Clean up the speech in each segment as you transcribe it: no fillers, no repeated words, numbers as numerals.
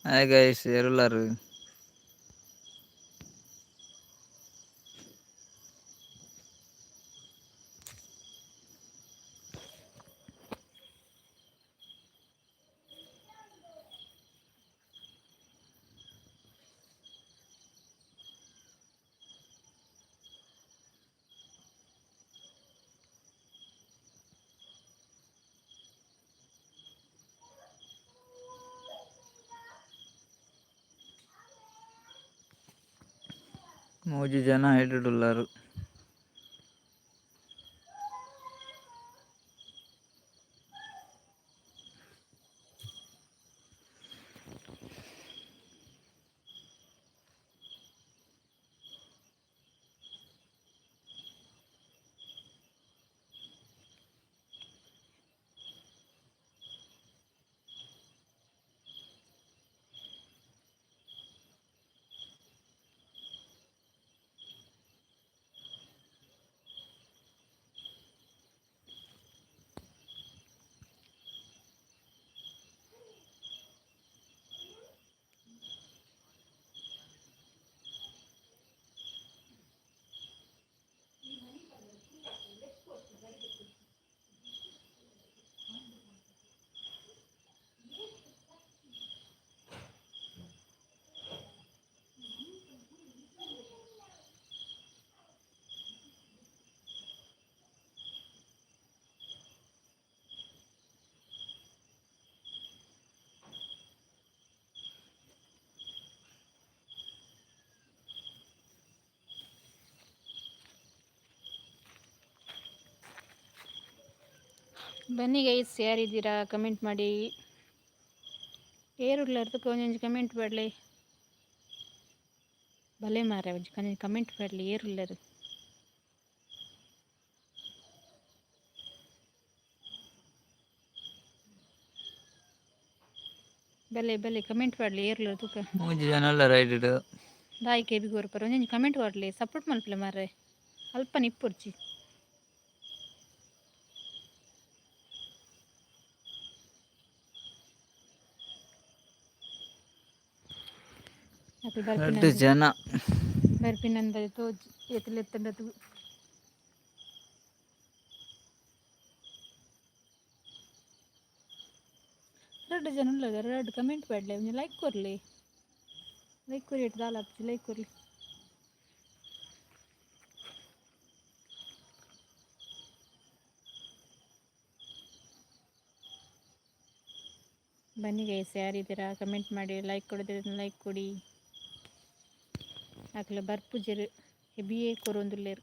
Hi guys, ಏರುಲ್ಲಾರು? ಮೂಜಿ ಜನ ಐಟುಡುಲ್ಲೆರ್. ಬನ್ನಿ ಗೈಸ್, ಯಾರಿದ್ದೀರಾ? ಕಮೆಂಟ್ ಮಾಡಿ. ಏರುಲ್ಲಾರ್ದಕ್ಕೆ ಒಂಜೊಂಜಿ ಕಮೆಂಟ್ ಪಾಡ್ಲೆ. ಭಲೆ ಮಾರ್ರೆ, ಒಂಜಿ ಕಮೆಂಟ್ ಪಾಡ್ಲೆ, ಏರುಲ್ಲರು? ಬಲೆ ಬಲೆ, ಕಮೆಂಟ್ ಪಾಡ್ಲೆ, ಏರುಲ್ಲರ್ ತೂಕ. ಮೂಜಿ ಜನ ಉಲ್ಲೆರ್ ಐಟುಡು. ದಾಯಿ ಕೆಬಿ ಕೊರ್ಪರ್? ಒಂಜೊಂಜಿ ಕಮೆಂಟ್ ಪಾಡ್ಲೆ, ಸಪೋರ್ಟ್ ಮಲ್ಪಲೆ ಮಾರ್ರೆ, ಅಲ್ಪ ನಿಪ್ಪೊರ್ಚಿ. ಅಕ್ಲ್ ರಡ್ಡ್ ಬರ್ಪಿನ ಜನ. ಬರ್ಪಿನಂದ ತೋಜ್ ಏತ್ ಲೆತ್ತಂಡ. ರಡ್ಡ್ ಜನ ಉಲ್ಲೆರ್, ರಡ್ಡ್ ಕಮೆಂಟ್ ಪಾಡ್ಲೆ, ಒಂಜಿ ಲೈಕ್ ಕೊರ್ಲೆ. ಲೈಕ್ ಕೊರಿ ದಾಲ ಆಪುಜಿ, ಲೈಕ್ ಕೊರ್ಲೆ. ಬನ್ನಿ ಗೈಸ್, ಯಾರಿದ್ದೀರಾ? ಕಮೆಂಟ್ ಮಾಡಿ. ಲೈಕ್ ಕೊಡೋದಿದ್ರೆ ಲೈಕ್ ಕೊಡಿ. ಅಕ್ಲ ಬರ್ಪುಜೆರ್, ಹೆಬಿಯೇ ಕೊರೊಂದುಲ್ಲೆರ್.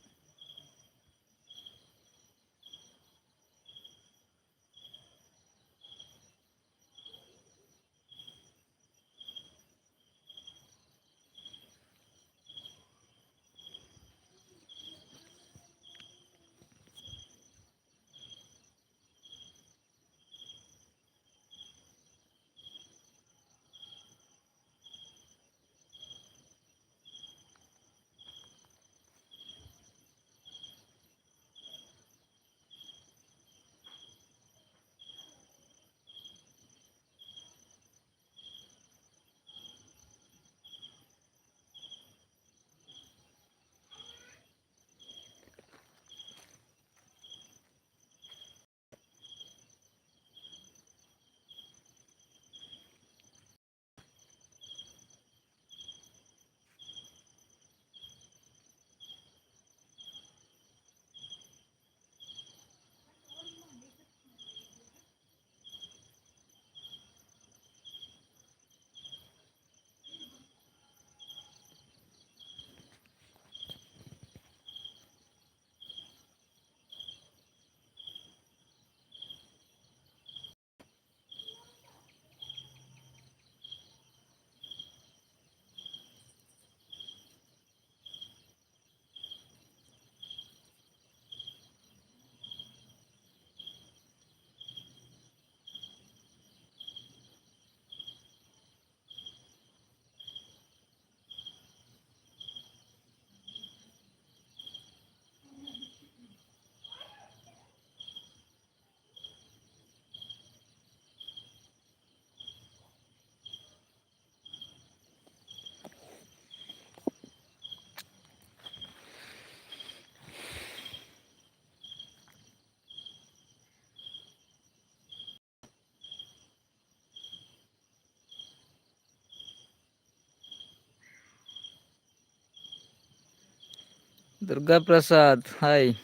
Durga Prasad hi.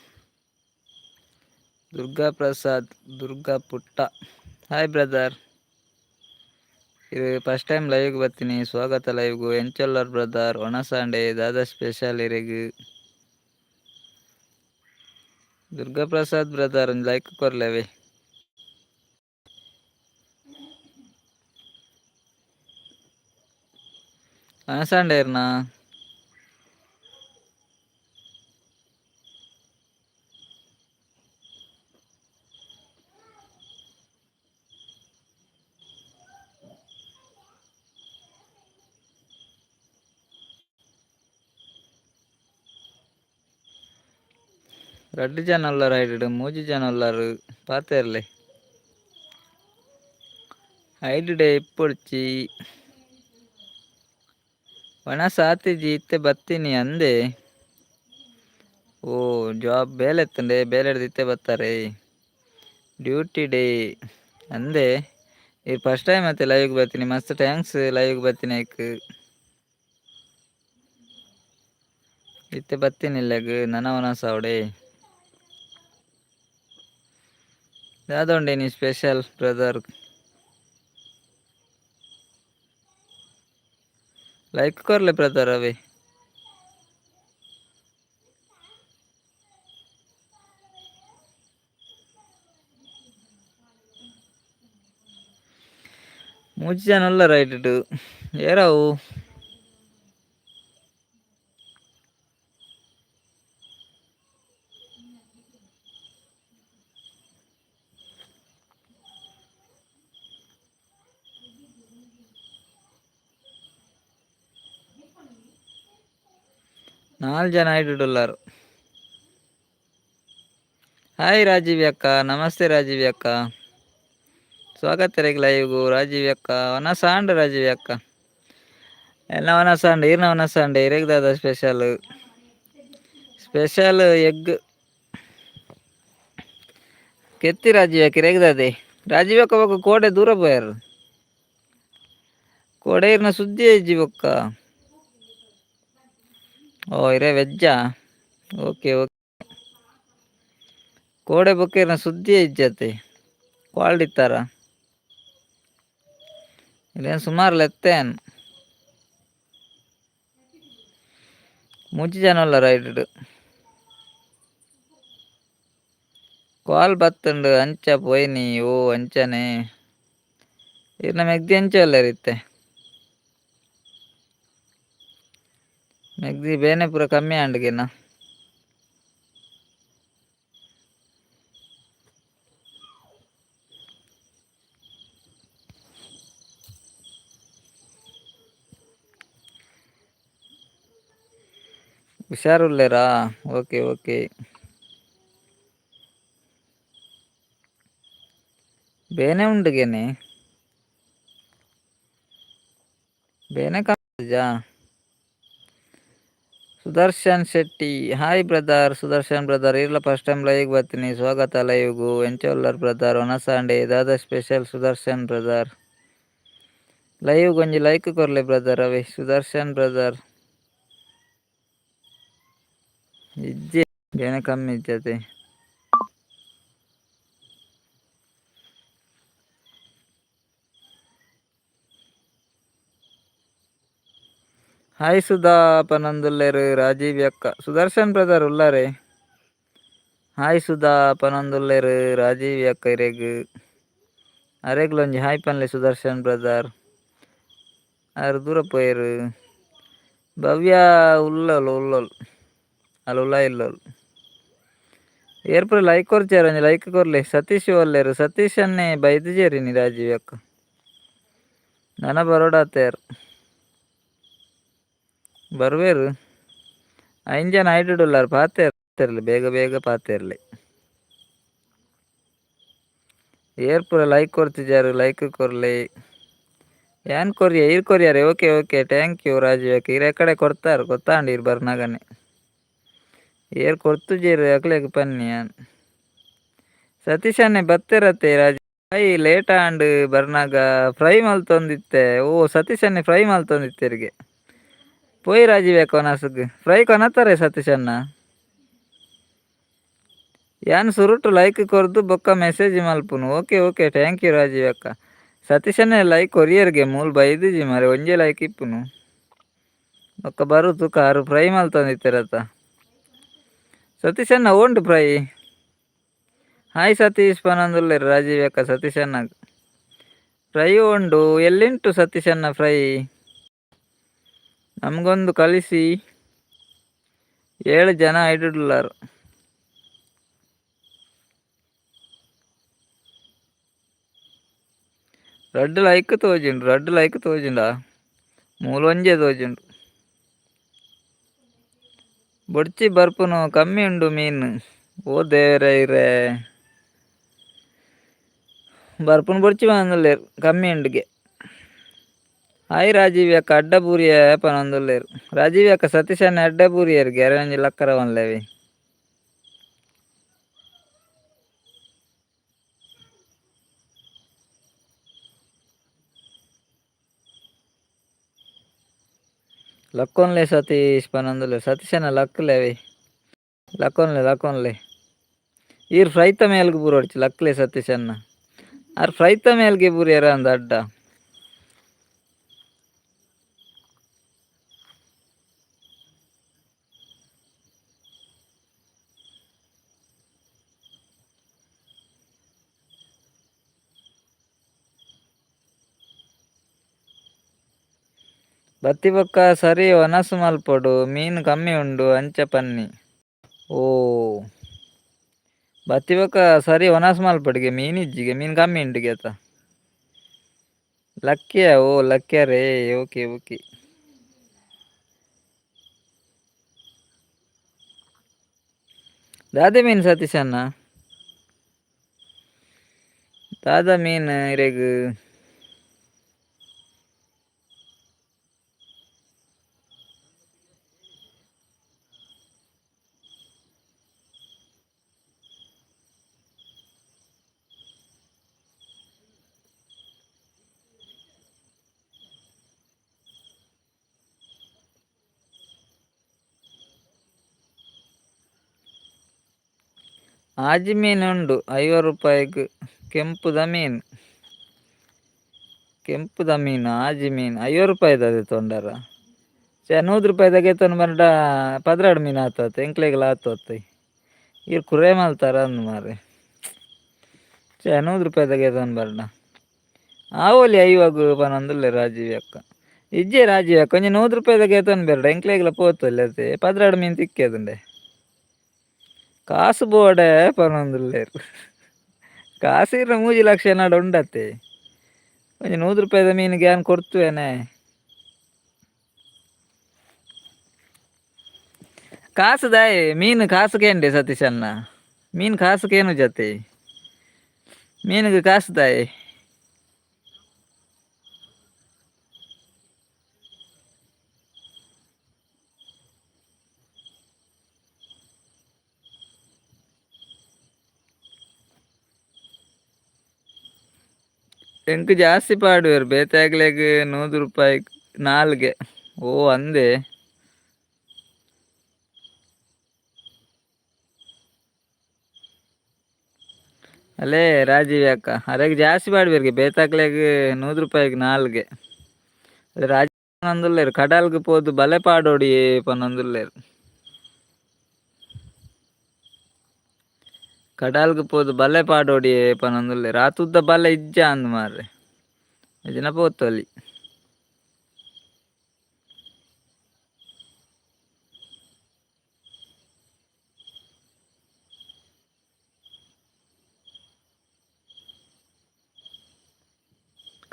Durga Prasad Durga ಪುಟ್ಟ hi brother. ಇದು ಫಸ್ಟ್ ಟೈಮ್ ಲೈವ್ಗೆ ಬರ್ತೀನಿ, ಸ್ವಾಗತ ಲೈವ್ಗು. ಎಂಚೊಲ್ಲರ್ ಬ್ರದರ್? ಒಣಸಾಂಡೆ ದಾದ ಸ್ಪೆಷಲ್ ಇರೆಗ್? ದುರ್ಗಾ ಪ್ರಸಾದ್ ಬ್ರದರ್, ಒಂದು ಲೈಕ್ ಕೊರ್ಲೆವೆ. ಒಣಸಾಂಡೇರ್ನಾ? ರಡ್ಡು ಜನ ಉಲ್ಲರ್ ಐಡ್, ಮೂಜಿ ಜನ ಉಲ್ಲರ್, ಪಾತೆರ್ಲೆ. ಐಡ್ ಡೇ ಇಪ್ಪೊಡ್ಚಿ. ಒಣಸ್ ಆತಿಜಿ, ಇತ್ತೆ ಬತ್ತೀನಿ ಅಂದೆ. ಓ, ಜಾಬ್ ಬೇಲೆ ಎತ್ತಂಡೆ, ಬೇಲೆ ಇತ್ತೆ ಬತ್ತಾರೆ, ಡ್ಯೂಟಿ ಡೇ ಅಂದೆ. ಈ ಫಸ್ಟ್ ಟೈಮ್ ಮತ್ತೆ ಲೈವ್ಗೆ ಬರ್ತೀನಿ, ಮಸ್ತ್ thanks ಲೈವ್ಗೆ ಬರ್ತೀನಿ. ಐಕ್ ಇತ್ತೆ ಬತ್ತೀನಿ ಇಲ್ಲಗ್. ನನ ಒಣಸ್ ಅವಡೆ ದಾದ ಉಂಡೇನಿ special brother? Like ಕೊರ್ಲೆ brother ಅವೇ. ಮೂಜಿ ಜನ ಉಲ್ಲರ್ ಐಟ್, ಏರವು? ನಾಲ್ಕು ಜನ ಐಟ್ ಉಲ್ಲರ್. ಹಾಯ್ ರಾಜೀವ್ ಅಕ್ಕ, ನಮಸ್ತೆ ರಾಜೀವ್ ಅಕ್ಕ, ಸ್ವಾಗತ ಲೈವ್ಗು. ರಾಜೀವ್ ಅಕ್ಕ, ಒನಸ ಆಂಡ್ ರಾಜೀವ್ ಅಕ್ಕ? ಎಲ್ಲ ಒನಸ ಆಂಡ್. ಈರ್ನ ಒನಸ ಆಂಡ್? ಇರೆಗ್ ದಾದ special? Special egg ಕೆತ್ತಿ. ರಾಜೀವ್ ಅಕ್ಕ, ಇರೆಗ್ ದಾದೆ? ರಾಜೀವ್ ಅಕ್ಕ ಬೊಕ್ಕ ಕೋಡೆ ದೂರ ಪೋಯಾರು. ಕೋಡೆ ಇರ್ನ ಸುದ್ದಿ ಇಜ್ಜಿ ಬೊಕ್ಕ. ಓ, ಇರೆ ವೆಜ್ಜಾ? Okay okay. ಕೋಡೆ ಬೊಕ್ಕ ಇರ್ನ ಸುದ್ದಿ ಇಜ್ಜತೆ. ಕ್ವಾಲ್ಡಿತ್ತಾರ ಇಲ್ಲೇನು? ಸುಮಾರು ಲೆತ್ತೇನ್. ಮೂಜಿ ಜನ ಉಲ್ಲರ್ ಐಟ್. ಕಾಲ್ ಬತ್ತುಂಡು, ಅಂಚ ಪೋಯಿನಿ. ಓ, ಅಂಚನೆ. ಇರ್ನ ಮೆಗ್ದಿ ಅಂಚ ಉಲ್ಲೆರ್ ಇತ್ತೆ? ಮೆಗ್ದಿ ಬೇನೆ ಪೂರ ಕಮ್ಮಿ ಆಂಡ್ಗೆನ? ಹುಷಾರುಲ್ಲೇರಾ? Okay okay. ಬೇನೆ ಉಂಡುಗೆನೆ? ಬೇನೆ ಕಮ್ಮಿ. Sudarshan Shetty hi brother. Sudarshan brother, ಇರ್ಲ first time live ಬರ್ತೀನಿ, ಸ್ವಾಗತ ಲೈವ್ಗು. ಎಂಚ ಉಲ್ಲರ್ ಬ್ರದರ್? ಒನಸಾಂಡೆ ದಾದ special Sudarshan brother? Live ಒಂಜಿ ಲೈಕ್ ಕೊರ್ಲೆ ಬ್ರದರ್ ಅವೇ. ಸುದರ್ಶನ್ ಬ್ರದರ್, ಇಜ್ಜೆ, ಬೇನೆ ಕಮ್ಮಿ ಇಜ್ಜತೆ. ಹಾಯ್ ಸುಧಾ ಪನೊಂದುಲ್ಲೆರ್ ರಾಜೀವ್ ಅಕ್ಕ. ಸುದರ್ಶನ್ ಬ್ರದರ್ ಉಲ್ಲಾರೆ? ಹಾಯ್ ಸುಧಾ ಪನೊಂದುಲ್ಲೆರ್ ರಾಜೀವ್ ಅಕ್ಕ ಇರೆಗ್. ಅರೆಗ್ಲೊಂಜಿ ಹಾಯ್ ಪನ್ಲೆ ಸುದರ್ಶನ್ ಬ್ರದರ್. ಆರ್ ದೂರ ಪೋಯೆರ್. ಭವ್ಯ ಉಲ್ಲಲ್, ಉಲ್ಲಲ್, ಅಲ್ ಉಲ್ಲ ಇಲ್ಲಲ್. ಏರ್ಪುರ ಲೈಕ್ ಕೊರ್ಚಾರ? ಒಂಜಿ ಲೈಕ್ ಕೊರ್ಲೆ. ಸತೀಶ್ ಒಲ್ಲೆರ್? ಸತೀಶ್ ಅನ್ನೆ ಬೈದಿಜೇರಿನಿ ರಾಜೀವ್ ಅಕ್ಕ, ನನ ಬರೋಡಾತೇರ್, ಬರ್ವೇರು. ಐನ್ ಜನ ಐಟುಡುಲ್ಲಾರ್, ಪಾತೆರ್ಲೆ, ಬೇಗ ಬೇಗ ಪಾತೆರ್ಲೆ. ಏರ್ಪುರ ಲೈಕ್ ಕೊರ್ತಿಜಾರು? ಲೈಕ್ ಕೊರ್ಲೆ. ಏನ್ ಕೊರಿಯ? ಈರ್ ಕೊರಿಯಾರೆ. Okay okay, thank you Rajiv ಅಕ್ಕ. ಈರ್ ಎಕಡೆ ಕೊರ್ತಾರ ಗೊತ್ತಾಂಡ್ ಈರ್ ಬರ್ನಾಗನೆ. ಏರ್ ಕೊರ್ತುಜೇರು ಅಕ್ಲೆಗ್ ಪನ್ನಿ ಯಾನ್. ಸತೀಶ್ ಅಣ್ಣೆ ಬತ್ತೆರತ್ತೆ? ರಾಜ್ ಲೇಟ್ ಆಂಡ್, ಬರ್ನಾಗ ಫ್ರೈ ಮಲ್ತೊಂದಿತ್ತೆ. ಓ, ಸತೀಶ್ ಅಣ್ಣೆ ಫ್ರೈ ಮಲ್ತೊಂದಿತ್ತೆರಿಗೆ. ಪೋಯಿ ರಾಜೀವ್ ಅಕ್ಕ ಒನಸುಗ್. ಫ್ರೈ ಕೊನತಾರೆ ಸತೀಶ್ ಅಣ್ಣ? ಯಾನ್ ಸುರುಟು ಲೈಕ್ ಕೊರ್ದು ಬೊಕ್ಕ message ಮಲ್ಪುನು. Okay okay, thank you Rajiv ಅಕ್ಕ. ಸತೀಶನೇ ಲೈಕ್ ಕೊರಿಯರ್ಗೆ ಮೂಲು ಬೈದಿಜಿ ಮಾರೆ, ಒಂಜೇ ಲೈಕ್ ಇಪ್ಪುನು. ಬೊಕ್ಕ ಬರು ತುಕ ಆರು ಫ್ರೈ ಮಲ್ತೊಂದಿತ್ತೆರತ. ಸತೀಶಣ್ಣ ಓಂಡು ಫ್ರೈ. ಹಾಯ್ ಸತೀಶ್ ಪನೊಂದುಲ್ಲೆರ್ ರಾಜೀವ್ ಅಕ್ಕ ಸತೀಶಣ್ಣಗ್. ಫ್ರೈ ಉಂಡು ಎಲ್ಲಿಂಟು ಸತೀಶಣ್ಣ ಫ್ರೈ? ನಮಗೊಂದು ಕಳಿಸಿ. 7 ಜನ ಐಡುಲ್ಲಾರ್. ರಡ್ಡ್ ಲೈಕ್ ತೋಜುಂಡು, ರಡ್ಡ್ ಲೈಕ್ ತೋಜುಂಡಾ? ಮೂಲು ಒಂಜೇ ತೋಜುಂಡು. ಬೊಡ್ಚಿ ಬರ್ಪುನು ಕಮ್ಮಿ ಉಂಡು ಮೀನು. ಓ ದೇವರೇ ಇರೇ. ಬರ್ಪುನು ಬೊಡ್ಚಿ ಪನೊಂದುಲ್ಲೆರ್ ಕಮ್ಮಿ ಉಂಡುಗೆ. ಹಾಯ್ ರಾಜೀವ್ ಅಕ್ಕ, ಅಡ್ಡ ಬೂರಿಯ ಪನೊಂದುಲ್ಲೆರ್. ರಾಜೀವ್ ಅಕ್ಕ ಸತೀಶಣ್ಣ ಅಡ್ಡ ಬೂರಿಯೆರ್ಗೆ ಅರೆ ಒಂಜಿ ಲಕ್ಕರ ಪನ್ಲೆವಿ. ಲಕ್ಕೊಂಲೆ ಸತೀಶ್ ಪನೊಂದುಲ್ಲೆರ್. ಸತೀಶಣ್ಣ ಲಕ್ಕುಲೆವಿ. ಲಕ್ಕೊಂಲೆ ಲಕ್ಕೊಂಲೆ. ಈರ್ ಫ್ರೈತ ಮೇಲ್ಗ್ ಬೂರೊಡ್ಚಿ ಲಕ್ಲೆ ಸತೀಶಣ್ಣ. ಆರ್ ಫ್ರೈತ ಮೇಲ್ಗೆ ಬೂರಿಯರ ಅಂದ್ ಅಡ್ಡ. ಬತ್ತಿ ಬೊಕ್ಕ ಸರಿ ವನಸ್ ಮಲ್ಪೊಡು, ಮೀನ್ ಕಮ್ಮಿ ಉಂಡು ಅಂಚ ಪನ್ನಿ. ಓ ಬತ್ತಿ ಬೊಕ್ಕ ಸರಿ ವನಸ್ ಮಲ್ಪೊಡುಗೆ, ಮೀನ್ ಇಜ್ಜಿಗೆ, ಮೀನ್ ಕಮ್ಮಿ ಉಂಡುಗೆ ಅತ. ಲಕ್ಕಿಯ? ಓ ಲಕ್ಕಿಯ ರೇ, ಓಕೆ ಓಕೆ. ದಾದೆ ಮೀನ್ ಸತೀಶಣ್ಣ? ದಾದ ಮೀನ್ ಇರೆಗ್? ಆಜಿ ಮೀನ್ ಉಂಡು 50 ರೂಪಾಯಿಗ್. ಕೆಂಪುದ ಮೀನ್, ಕೆಂಪುದ ಮೀನು ಆಜಿ ಮೀನ್ 50 ರೂಪಾಯಿದ ತೊಂಡಾರ. ಚೆ 100 ರೂಪಾಯಿದ ಗೆತೊಂದು ಬಂಡ 12 ಮೀನು ಆತತ್, ಎಂಕ್ಲೆಗ್ಲ ಆತತ್. ಈರ್ ಕುರೆ ಮಲ್ತಾರ ಅಂದ್ ಮಾರ್ರೆ. ಚೆ 100 ರೂಪಾಯಿದ ಗೆತೊಂದು ಬರ್ಡ ಆವೊಲಿ 50 ಪನೊಂದುಲ್ಲೆ ರಾಜೀವ್ ಅಕ್ಕ. ಇಜ್ಜೆ ರಾಜೀವ್ ಅಕ್ಕ, ಒಂಜಿ 100 ರೂಪಾಯಿದ ಗೆತೊಂದು ಬೇರಡ, ಎಂಕ್ಲೆಗ್ಲ ಪೋತೊಲಿ ಅತೆ. 12 ಮೀನು ತಿಕ್ಕೆದುಂಡೆ. ಕಾಸು ಬೋಡೆ ಪನೊಂದುಲ್ಲೆರ್. ಕಾಸು ಇರ್ನ 3 ಲಕ್ಷ ನಡ ಉಂಡತ್ತೆ. ಒಂಜಿ 100 ರೂಪಾಯಿದ ಮೀನಿಗೆ ಯಾನ್ ಕೊರ್ತುವೇನೆ. ಕಾಸು ದಾಯೆ ಮೀನು ಕಾಸು ಕೇಂಡೆ ಸತೀಶಣ್ಣ, ಮೀನು ಕಾಸು ಕೇನು ಜತೆ, ಮೀನಿಗೆ ಕಾಸು ದಾಯೆ. ಎಂಕ್ ಜಾಸ್ತಿ ಪಾಡುವೆರ್ ಬೇತೆಗ್ಲೆಗ್ 100 ರೂಪಾಯಿ ನಾಲ್ಗೆ. ಓ ಅಂದೆ. ಅಲ್ಲೇ ರಾಜೀವ್ ಅಕ್ಕ ಅರೆಗ್ ಜಾಸ್ತಿ ಪಾಡುವೆರ್ಗೆ ಬೇತಾಕ್ಲೆಗ್ 100 ರೂಪಾಯಿಗ್ ನಾಲ್ಗೆ. ಅದೇ ರಾಜೀವ್ ಪನೊಂದುಲ್ಲೆರ್ ಕಡಲ್ಗ್ ಪೋದು ಬಲೆ ಪಾಡೋಡಿ ಪನೊಂದುಲ್ಲೆರ್. ಕಡಲ್ಗ್ ಪೋದು ಬಲೆ ಪಾಡೋಡಿ ಪನೊಂದುಲ್ಲೆರ್. ಆತುದ್ದ ಬಲೆ ಇಜ್ಜ ಅಂದ್ ಮಾರ್ರೆ, ಇಜ್ಜಿಂಡ ಪೋತೊಲಿ.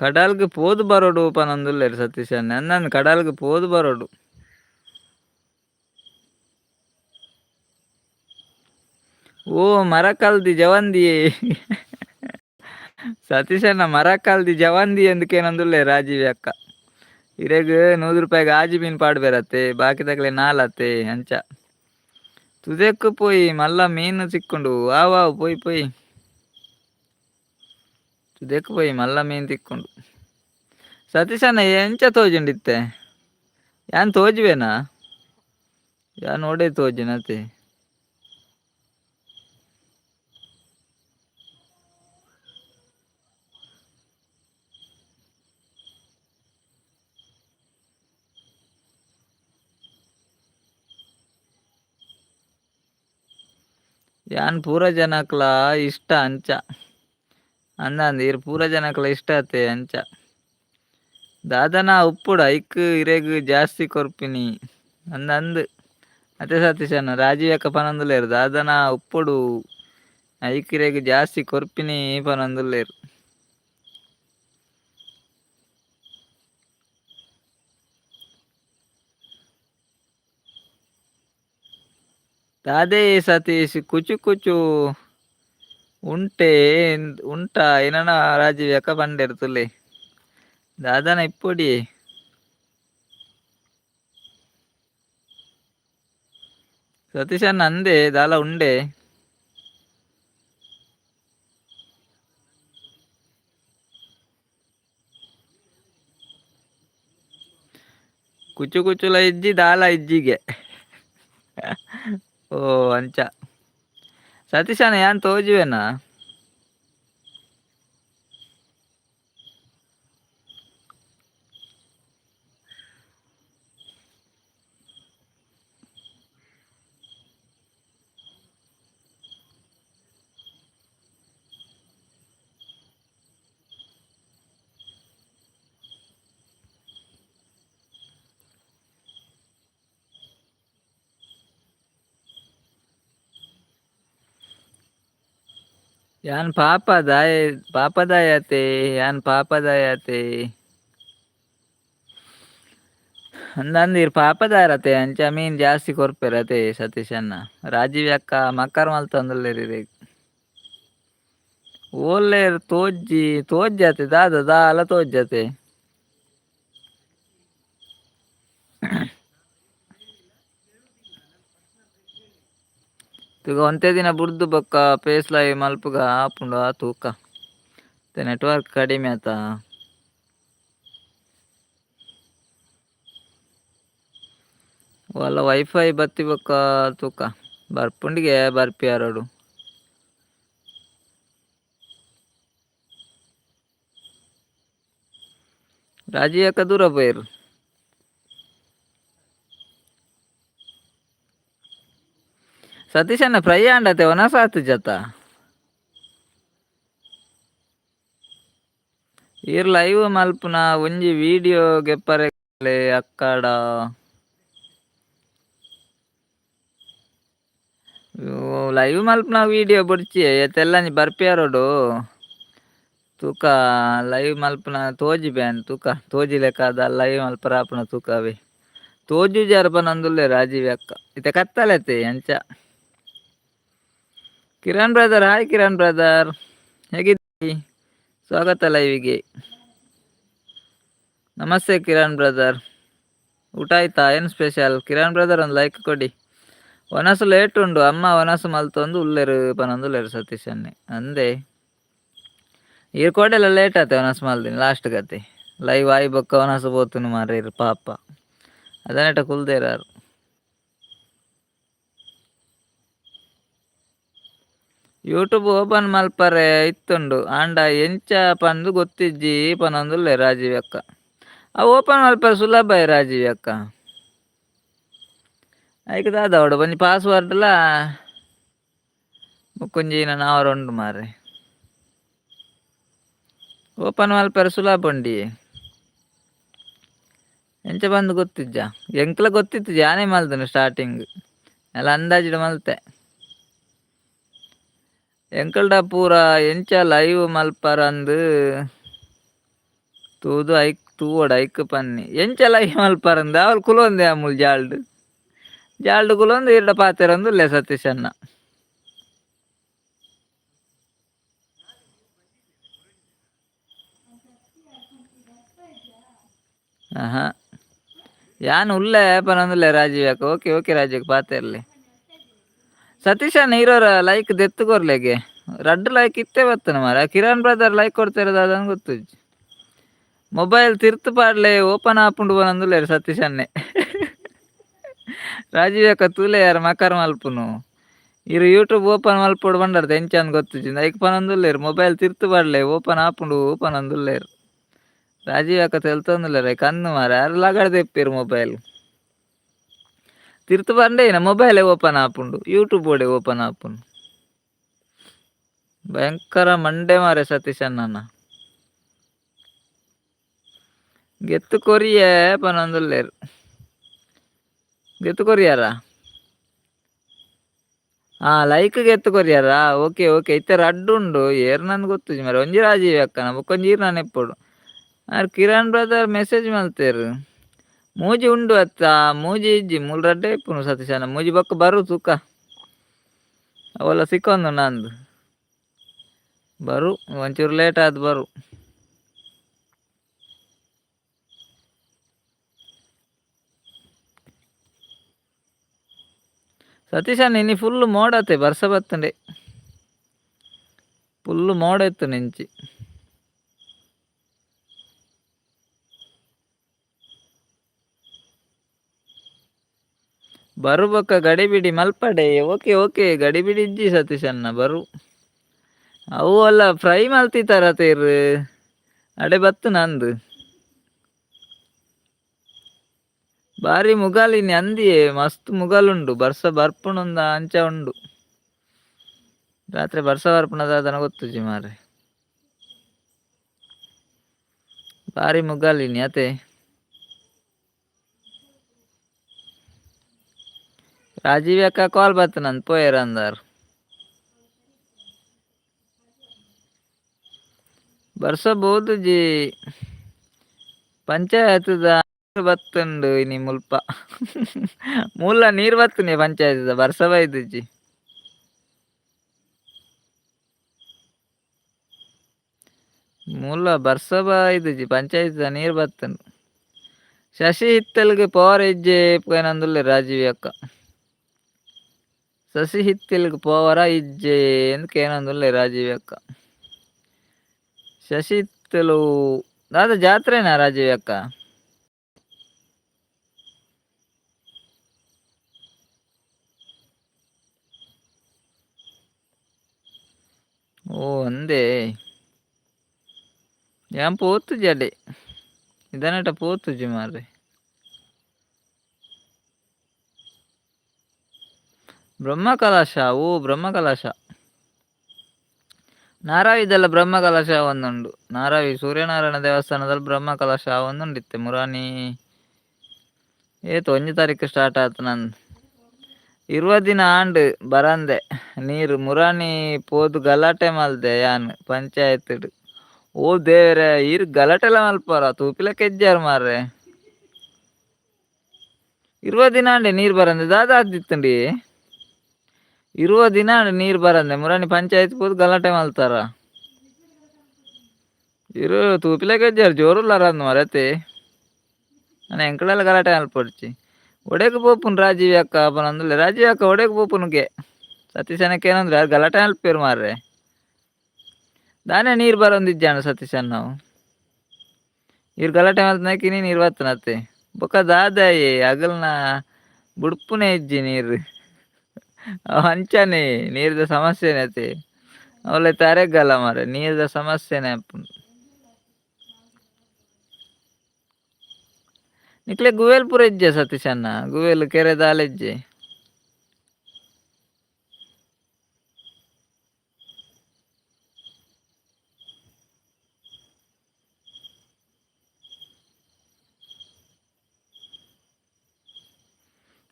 ಕಡಲ್ಗ್ ಪೋದು ಬರೋಡು ಪನೊಂದುಲ್ಲೆರ್ ಸತೀಶಣ್ಣ. ಅಂದಂದ್ ಕಡಲ್ಗ್ ಪೋದು ಬರೋಡು. ಓ ಮರಕಲ್ದಿ ಜವಂದಿ ಸತೀಶಣ್ಣ, ಮರಕಲ್ದಿ ಜವಂದಿ ಎಂದಕೇನೊಂದುಲ್ಲೆ ರಾಜೀವ್ ಅಕ್ಕ. ಇರೆಗ್ 100 ರೂಪಾಯಿಗ್ ಆಜಿ ಮೀನ್ ಪಾಡ್ಬೇರತ್ತೆ, ಬಾಕಿದಕ್ಲೆ ನಾಲತ್ತೆ ಅಂಚ. ತುದೆಕ್ ಪೋಯಿ ಮಲ್ಲ ಮೀನು ತಿಕ್ಕುಂಡು. ವಾ ವಾ ಪೋಯಿ ಪೋಯಿ ತುದೆಕ್ ಪೋಯಿ ಮಲ್ಲ ಮೀನ್ ತಿಕ್ಕುಂಡು. ಸತೀಶಣ್ಣ ಎಂಚ ತೋಜುಂಡಿತ್ತೆ? ಯಾನ್ ತೋಜುವೆನಾ? ಯಾನ್ ಓಡೆ ತೋಜುನತೆ. ಯಾನ್ ಪೂರ ಜನಕ್ಲ ಇಷ್ಟ ಅಂಚ ಅಂದಂದು ಇರ್ ಪೂರ ಜನಕ್ಲ ಇಷ್ಟ ಆತೆ ಅಂಚ. ದಾದನ ಉಪ್ಪುಡು ಐಕ್ ಇರೆಗ್ ಜಾಸ್ತಿ ಕೊರ್ಪಿನಿ ಅಂದಂದು. ಅತೆ ಸತೀಶಣ್ಣ ರಾಜೀವ್ ಅಕ್ಕ ಪನೊಂದುಲ್ಲೆರ್ ದಾದನ ಉಪ್ಪುಡು ಐಕ್ ಇರೆಗ್ ಜಾಸ್ತಿ ಕೊರ್ಪಿನಿ ಪನೊಂದುಲ್ಲೆರ್. ದಾದೆ ಸತೀಶ್ ಕುಚು ಕುಚು ಉಂಟೆ ಉಂಟಾ ಏನನ ರಾಜೀವ್ ಅಕ್ಕ ಪಂಡೆರ್ ತುಲೆ. ದಾದನ ಇಪ್ಪೊಡಿ. ಸತೀಶಣ್ಣ ಅಂದೆ ದಾಲ ಉಂಡೆ. ಕುಚು ಕುಚುಲ ಇಜ್ಜಿ ದಾಲ ಇಜ್ಜಿಗೆ. ಓ ಅಂಚ. ಸತೀಶಣ್ಣ ಯಾನ್ ತೋಜುವೆನಾ? ಯಾನ್ ಪಾಪದಾಯ ಪಾಪದಾಯತೆ ಯಾನ್ ಪಾಪದಾಯತೆ ಅಂದಂದು ಇರ್ ಪಾಪದಾರತೆ ಅಂಚ ಮೀನ್ ಜಾಸ್ತಿ ಕೊರ್ಪೆರತೆ ಸತೀಶಣ್ಣ. ರಾಜೀವ್ ಅಕ್ಕ ಮಕ್ಕರ್ ಮಲ್ತೊಂದುಲ್ಲೆರ್ ಇರೆಗ್. ಓಲ್ಲೆರ್ ತೋಜ್ಜಿ ತೋಜ್ಜತೆ ದಾದ ದಾಲ ತೋಜ್ಜತೆ. ತೂಕ ಒಂತೆ ದಿನ ಬುಡ್ದು ಬೊಕ್ಕ ಪೇಸ್ಲಾಯಿ ಮಲ್ಪುಗ ಆಪುಂಡು ಆ ತೂಕ. ನೆಟ್ವರ್ಕ್ ಕಡಿಮೆ ಆತ. ಒಲ್ಲ ವೈಫೈ ಬತ್ತಿ ಬೊಕ್ಕ ತೂಕ ಬರ್ಪುಂಡಿಗೆ ಬರ್ಪಿಯಾರೋಡು. ರಾಜೀವ್ ಅಕ್ಕ ದೂರ ಪೋಯೆರ್. ಸತೀಶಣ್ಣ ಫ್ರೈ ಆಂಡತೆ ವನಸ ಆತುಜತ. ಈರ್ ಲೈವ್ ಮಲ್ಪುನ ಒಂಜಿ ವಿಡಿಯೋ ಗೆಪ್ಪರೆ ಅಕ್ಕಡ. ಲೈವ್ ಮಲ್ಪುನ ವಿಡಿಯೋ ಬೊಡ್ಚಿ ಏತೆಲ್ಲಂಜಿ ಬರ್ಪಿಯಾರೋಡು. ತೂಕ ಲೈವ್ ಮಲ್ಪುನ ತೋಜಿ ಬ್ಯಾನ್ ತೂಕ ತೋಜಿ ಲೆಕ್ಕ ಲೈವ್ ಮಲ್ಪರ ಆಪುನ ತೂಕವೇ. ತೋಜುಜಾರ್ ಪನೊಂದುಲ್ಲೆ ರಾಜೀವ್ ಅಕ್ಕ. ಇತ್ತೆ ಕತ್ತಲೆತೆ ಅಂಚ. Kiran brother, hi Kiran brother, ಹೇಗಿದ್ದೀರಿ? ಸ್ವಾಗತ ಲೈವಿಗೆ. ನಮಸ್ತೆ ಕಿರಣ್ ಬ್ರದರ್, ಊಟ ಆಯ್ತಾ? ಏನು ಸ್ಪೆಷಲ್? ಕಿರಣ್ ಬ್ರದರ್ ಒಂದು ಲೈಕ್ ಕೊಡಿ. ವನಸು ಲೇಟ್ ಉಂಡು, ಅಮ್ಮ ವನಸು ಮಲ್ತೊಂದು ಉಲ್ಲೆರು ಪನೊಂದು ಉಲ್ಲೆರು ಸತೀಶ್ ಅನ್ನೆ ಅಂದೆ. ಈರ್ ಕೋಡೆಲ್ಲ ಲೇಟ್ ಆತೆ ವನಸು ಮಲ್ದಿನಿ ಲಾಸ್ಟ್ ಗತೆ. ಲೈವ್ ಆಯಿ ಬೊಕ್ಕ ವನಸು ಪೋತುನು ಮಾರ್ರೆ ಇರ್ ಪಾಪ. ಅದನೆಟ ಕುಲ್ದೇರಾರು. ಯೂಟ್ಯೂಬ್ ಓಪನ್ ಮಲ್ಪರೆ ಇತ್ತುಂಡು ಆಂಡ ಎಂಚ ಪಂದು ಗೊತ್ತಿಜ್ಜಿ ಪನೊಂದುಲ್ಲೆ ರಾಜೀವ್ ಅಕ್ಕ. ಆ ಓಪನ್ ಮಲ್ಪರೆ ಸುಲಭ ರಾಜೀವ್ ಅಕ್ಕ. ಐಕ್ ದಾದ ಅವಡು ಒಂಜಿ ಪಾಸ್ವರ್ಡ್ಲ ಬೊಕ್ಕೊಂಜಿ ನಾವರ ಉಂಡು ಮಾರ್ರೆ. ಓಪನ್ ಮಲ್ಪರೆ ಸುಲಭ ಉಂಡಿಯೆ. ಎಂಚ ಬಂದು ಗೊತ್ತಿಜ್ಜ? ಎಂಕ್ಲ ಗೊತ್ತಿತ್ತು, ಜಾನೇ ಮಲ್ದನು ಸ್ಟಾರ್ಟಿಂಗ್ ಎಲ್ಲ ಅಂದಾಜಿಡ್ ಮಲ್ತೆ. ಎಂಕಲ್ಡ ಪೂರ ಎಂಚ ಲೈವ್ ಮಲ್ಪರಂದು ತೂದು ಐಕ್ ತೂವೊಡು ಐಕ್ ಪನ್ನಿ. ಎಂಚ ಲೈವ್ ಮಲ್ಪರಂದು ಅವಳು ಕುಲೊಂದೆ ಅಮುಲ್ ಜಾಲ್ಡ್ ಜಾಲ್ಡ್ ಕುಲೊಂದು ಇರ್ಡ ಪಾತೆರೊಂದುಲ್ಲೆ ಸತೀಶಣ್ಣ. ಆಹಾ ಯಾನ್ ಉಲ್ಲೆ ಪನೊಂದುಲ್ಲೆ ರಾಜೀವ್ ಅಕ್ಕ. ಓಕೆ ಓಕೆ ರಾಜೀವ್ ಪಾತೆರ್ಲೆ. ಸತೀಶಣ್ಣ ಇರೋರ ಲೈಕ್ ದೆತ್ತು ಕೊರ್ಲೆಗೆ. ರಡ್ಡ್ ಲೈಕ್ ಇತ್ತೆ ಬತ್ತನ ಮಾರ್ರೆ. ಕಿರಣ್ ಬ್ರದರ್ ಲೈಕ್ ಕೊಡ್ತೇರ ದಾದಂದ್ ಗೊತ್ತುಜ್ಜಿ. ಮೊಬೈಲ್ ತಿರ್ತ್ ಪಾಡ್ಲೆ ಓಪನ್ ಆಪುಂಡು ಪನೊಂದುಲ್ಲೆರ್ ಸತೀಶ್ ಅಣ್ಣೆ. ರಾಜೀವ್ ಅಕ್ಕ ತೂಲೆ ಯಾರ್ ಮಕರ್ ಮಲ್ಪುನು. ಇರ್ ಯೂಟ್ಯೂಬ್ ಓಪನ್ ಮಲ್ಪೊಡು ಪಂಡರ್ದ ಎಂಚಂದ್ ಗೊತ್ತುಜ್ಜಿ. ಐಕ್ ಪನೊಂದುಲ್ಲೆರ್ ಮೊಬೈಲ್ ತಿರ್ತ್ ಪಾಡ್ಲೆ ಓಪನ್ ಆಪುಂಡು ಪನೊಂದುಲ್ಲೆರ್. ರಾಜೀವ್ ಅಕ್ಕ ತೆಲ್ತೊಂದುಲ್ಲೆರ್ ಕಣ್ಣು ಮಾರ್ರೆ ಆರ್ ಲಗಡ್ ದೆಪ್ಪೆರ್ ಮೊಬೈಲ್. ತಿರ್ತ್ ಪಂಡ ಮೊಬೈಲೇ ಓಪನ್ ಆಪುಂಡು ಯೂಟ್ಯೂಬ್ ಓಡೆ ಓಪನ್ ಆಪುಂಡು. ಭಯಂಕರ ಮಂಡೆ ಮಾರೆ ಸತೀಶ್ ಅಣ್ಣನ. ಗೆತ್ತು ಕೊರಿಯೆ ಪನೊಂದುಲ್ಲೆರ್. ಗೆತ್ತು ಕೊರಿಯಾರ? ಹಾ ಲೈಕ್ ಗೆತ್ತು ಕೊರಿಯಾರಾ? ಓಕೆ ಓಕೆ ಇತ್ತೆ ರಡ್ಡ್ ಉಂಡು ಏರ್ನಂದ್ ಗೊತ್ತುಜಿ ಮಾರ್ರೆ. ಒಂಜಿ ರಾಜೀವ್ ಅಕ್ಕನ ಬೊಕ್ಕೊಂಜಿ ಈರ್ನ ಇಪ್ಪೊಡು. ಆರ್ ಕಿರಣ್ ಬ್ರದರ್ ಮೆಸೇಜ್ ಮಲ್ತೆರ್. ಮೂಜಿ ಉಂಡು ಅತ್ತ ಮೂಜಿ ಇಜ್ಜಿ ಮೂಲು ರಡ್ಡೆ ಇಪ್ಪುನು ಸತೀಶಣ್ಣ. ಮೂಜಿ ಬೊಕ್ಕ ಬರು ತೂಕ. ಅವೆಲ್ಲ ಸಿಕ್ಕೊಂದು ನಂದು. ಬರು ಒಂಚೂರು ಲೇಟ್ ಆದ್ ಬರು. ಸತೀಶಣ್ಣ ಇನಿ ಫುಲ್ ಮೋಡತೆ ಬರ್ಸ ಬತ್ತುಂಡೆ. ಫುಲ್ ಮೋಡ ಇತ್ತುಂಡು ಇಂಚಿ. ಬರು ಬೊಕ್ಕ ಗಡಿಬಿಡಿ ಮಲ್ಪಡೆ. ಓಕೆ ಓಕೆ ಗಡಿಬಿಡಿ ಇಜ್ಜಿ ಸತೀಶಣ್ಣ ಬರು. ಅವು ಅಲ್ಲ ಫ್ರೈ ಮಲ್ತಿತ್ತಾರ ತೇರ್ ಅಡೆ ಬತ್ತು ನಂದು. ಬಾರಿ ಮುಗಾಲ್ ಇನಿ ಅಂದಿಯೇ ಮಸ್ತ್ ಮುಗಲುಂಡು ಬರ್ಸ ಬರ್ಪುಂಡುಂದ ಅಂಚ ಉಂಡು. ರಾತ್ರಿ ಬರ್ಸ ಬರ್ಪುನ ದಾದನ ಗೊತ್ತುಜಿ ಮಾರ್ರೆ. ಬಾರಿ ಮುಗಾಲ್ ಇನಿ ಅತೆ. ರಾಜೀವ್ ಅಕ್ಕ ಕಾಲ್ ಬತ್ತನಂದ್ ಪೋಯೆರ್ ಅಂದಾರ್. ಬರ್ಸ ಬೋದುಜಿ ಪಂಚಾಯತ್ದ ಬತ್ತುಂಡು ಇನಿ ಮುಲ್ಪ. ಮೂಲ ನೀರ್ ಬತ್ತುನೆ ಪಂಚಾಯತ್ದ ಬರ್ಸ ಬೈದುಜಿ. ಮೂಲ ಬರ್ಸ ಬೈದುಜಿ ಪಂಚಾಯತ್ದ ನೀರ್ ಬತ್ತುಂಡು. ಶಶಿ ಹಿತ್ತಲ್ಗ್ ಪೋವರೆ ಇಜ್ಜೆ ಪೋಯನಂದುಲ್ಲೆ ರಾಜೀವ್ ಅಕ್ಕ. ಶಶಿ ಹಿತ್ತಲ್ಗ್ ಪೋವರ ಇಜ್ಜೆ ಅಂದ್ ಕೇನೊಂದುಲ್ಲೆ ರಾಜೀವ್ ಅಕ್ಕ. ಶಶಿ ಹಿತ್ತಲು ದಾದ ಜಾತ್ರೆನಾ ರಾಜೀವ್ ಅಕ್ಕ? ಓ ಅಂದೇ. ಯಾನ್ ಪೋತುಜಿ ಅಡೆ. ನಿದಾನಟ ಪೋತುಜಿ ಮಾರ್ರೆ. ಬ್ರಹ್ಮ ಕಲಶ ಓ ಬ್ರಹ್ಮ ಕಲಶ. ನಾರಾವಿದೆಲ್ಲ ಬ್ರಹ್ಮ ಕಲಶ ಒಂದುಂಡು. ನಾರಾವಿ ಸೂರ್ಯನಾರಾಯಣ ದೇವಸ್ಥಾನದಲ್ಲಿ ಬ್ರಹ್ಮ ಕಲಶ ಒಂದುಂಡಿತ್ತೆ ಮುರಾನಿ ಏತ್ ಒಂಜಿ ತಾರೀಕು ಸ್ಟಾರ್ಟ್ ಆತು ನಂದು. 20 ದಿನ ಆಂಡ್ ಬರಂದೆ ನೀರು ಮುರಾನಿ ಪೋದು ಗಲಾಟೆ ಮಲ್ದೆ ಯಾನ್ ಪಂಚಾಯತ್ಡ್. ಓ ದೇವೆರೆ ಈರ್ ಗಲಾಟೆಲ ಮಲ್ಪರ ತೂಪಿಲ ಕೆಜ್ಜಾರ್ ಮಾರ್ರೆ. 20 ದಿನ ಆಂಡೆ ನೀರು ಬರಂದೆ ದಾದ ಆದಿತ್ತುಂಡಿ. 20 ದಿನ ಆಂಡ್ ನೀರು ಬರಂದೆ ಮುರಾನಿ ಪಂಚಾಯತ್ ಪೋದು ಗಲಾಟೆ ಮಲ್ತಾರ. ಇರು ತೂಪಿಲ ಕೆಜ್ಜಾರ್ ಜೋರುಲ್ಲಾರ ಅಂದ್ ಮಾರ್ರೆ ಅತೆ. ನನ ಎಂಕಲೆಲ ಗಲಾಟೆ ಮಲ್ಪೊಡ್ಚಿ. ಒಡೆಗ್ ಪೋಪುನು ರಾಜೀವ್ ಅಕ್ಕ ಪನೊಂದುಲ್ಲೆ. ರಾಜೀವ್ ಅಕ್ಕ ಒಡೆಗ್ ಪೋಪುನುಗೆ. ಸತೀಶಣ್ಣ ಕೇನೊಂದುಲ್ಲೆ ಆರ್ ಗಲಾಟೆ ಮಲ್ಪೆರ್ ಮಾರ್ರೆ. ದಾನೆ ನೀರು ಬರೊಂದಿಜ್ಜಾಂಡ್ ಸತೀಶಣ್ಣ ಅವು. ಈರ್ ಗಲಾಟೆ ಮಲ್ತ್ನಕ್ ಇನಿ ನೀರು ಬತ್ತುನತೆ. ಬೊಕ್ಕ ದಾದಾಯೆ ಅಗಲ್ನ ಬುಡ್ಪುನೆ ಇಜ್ಜಿ ನೀರು. ಅವು ಅಂಚನೆ ನೀರ್ದ ಸಮಸ್ಯೆನೆ ಅತೆ. ಅವ್ಲ ಇತ್ತೆ ಅರೆಗಲ ಮಾರ್ರೆ ನೀರ್ದ ಸಮಸ್ಯೆನೆ ಆಪುಂಡು. ನಿಕ್ಲೆ ಗುವೆಲ್ ಪೂರ ಇಜ್ಜೆ ಸತೀಶಣ್ಣ ಗುವೆಲ್ ಕೆರೆ ದಾಲ ಇಜ್ಜೆ.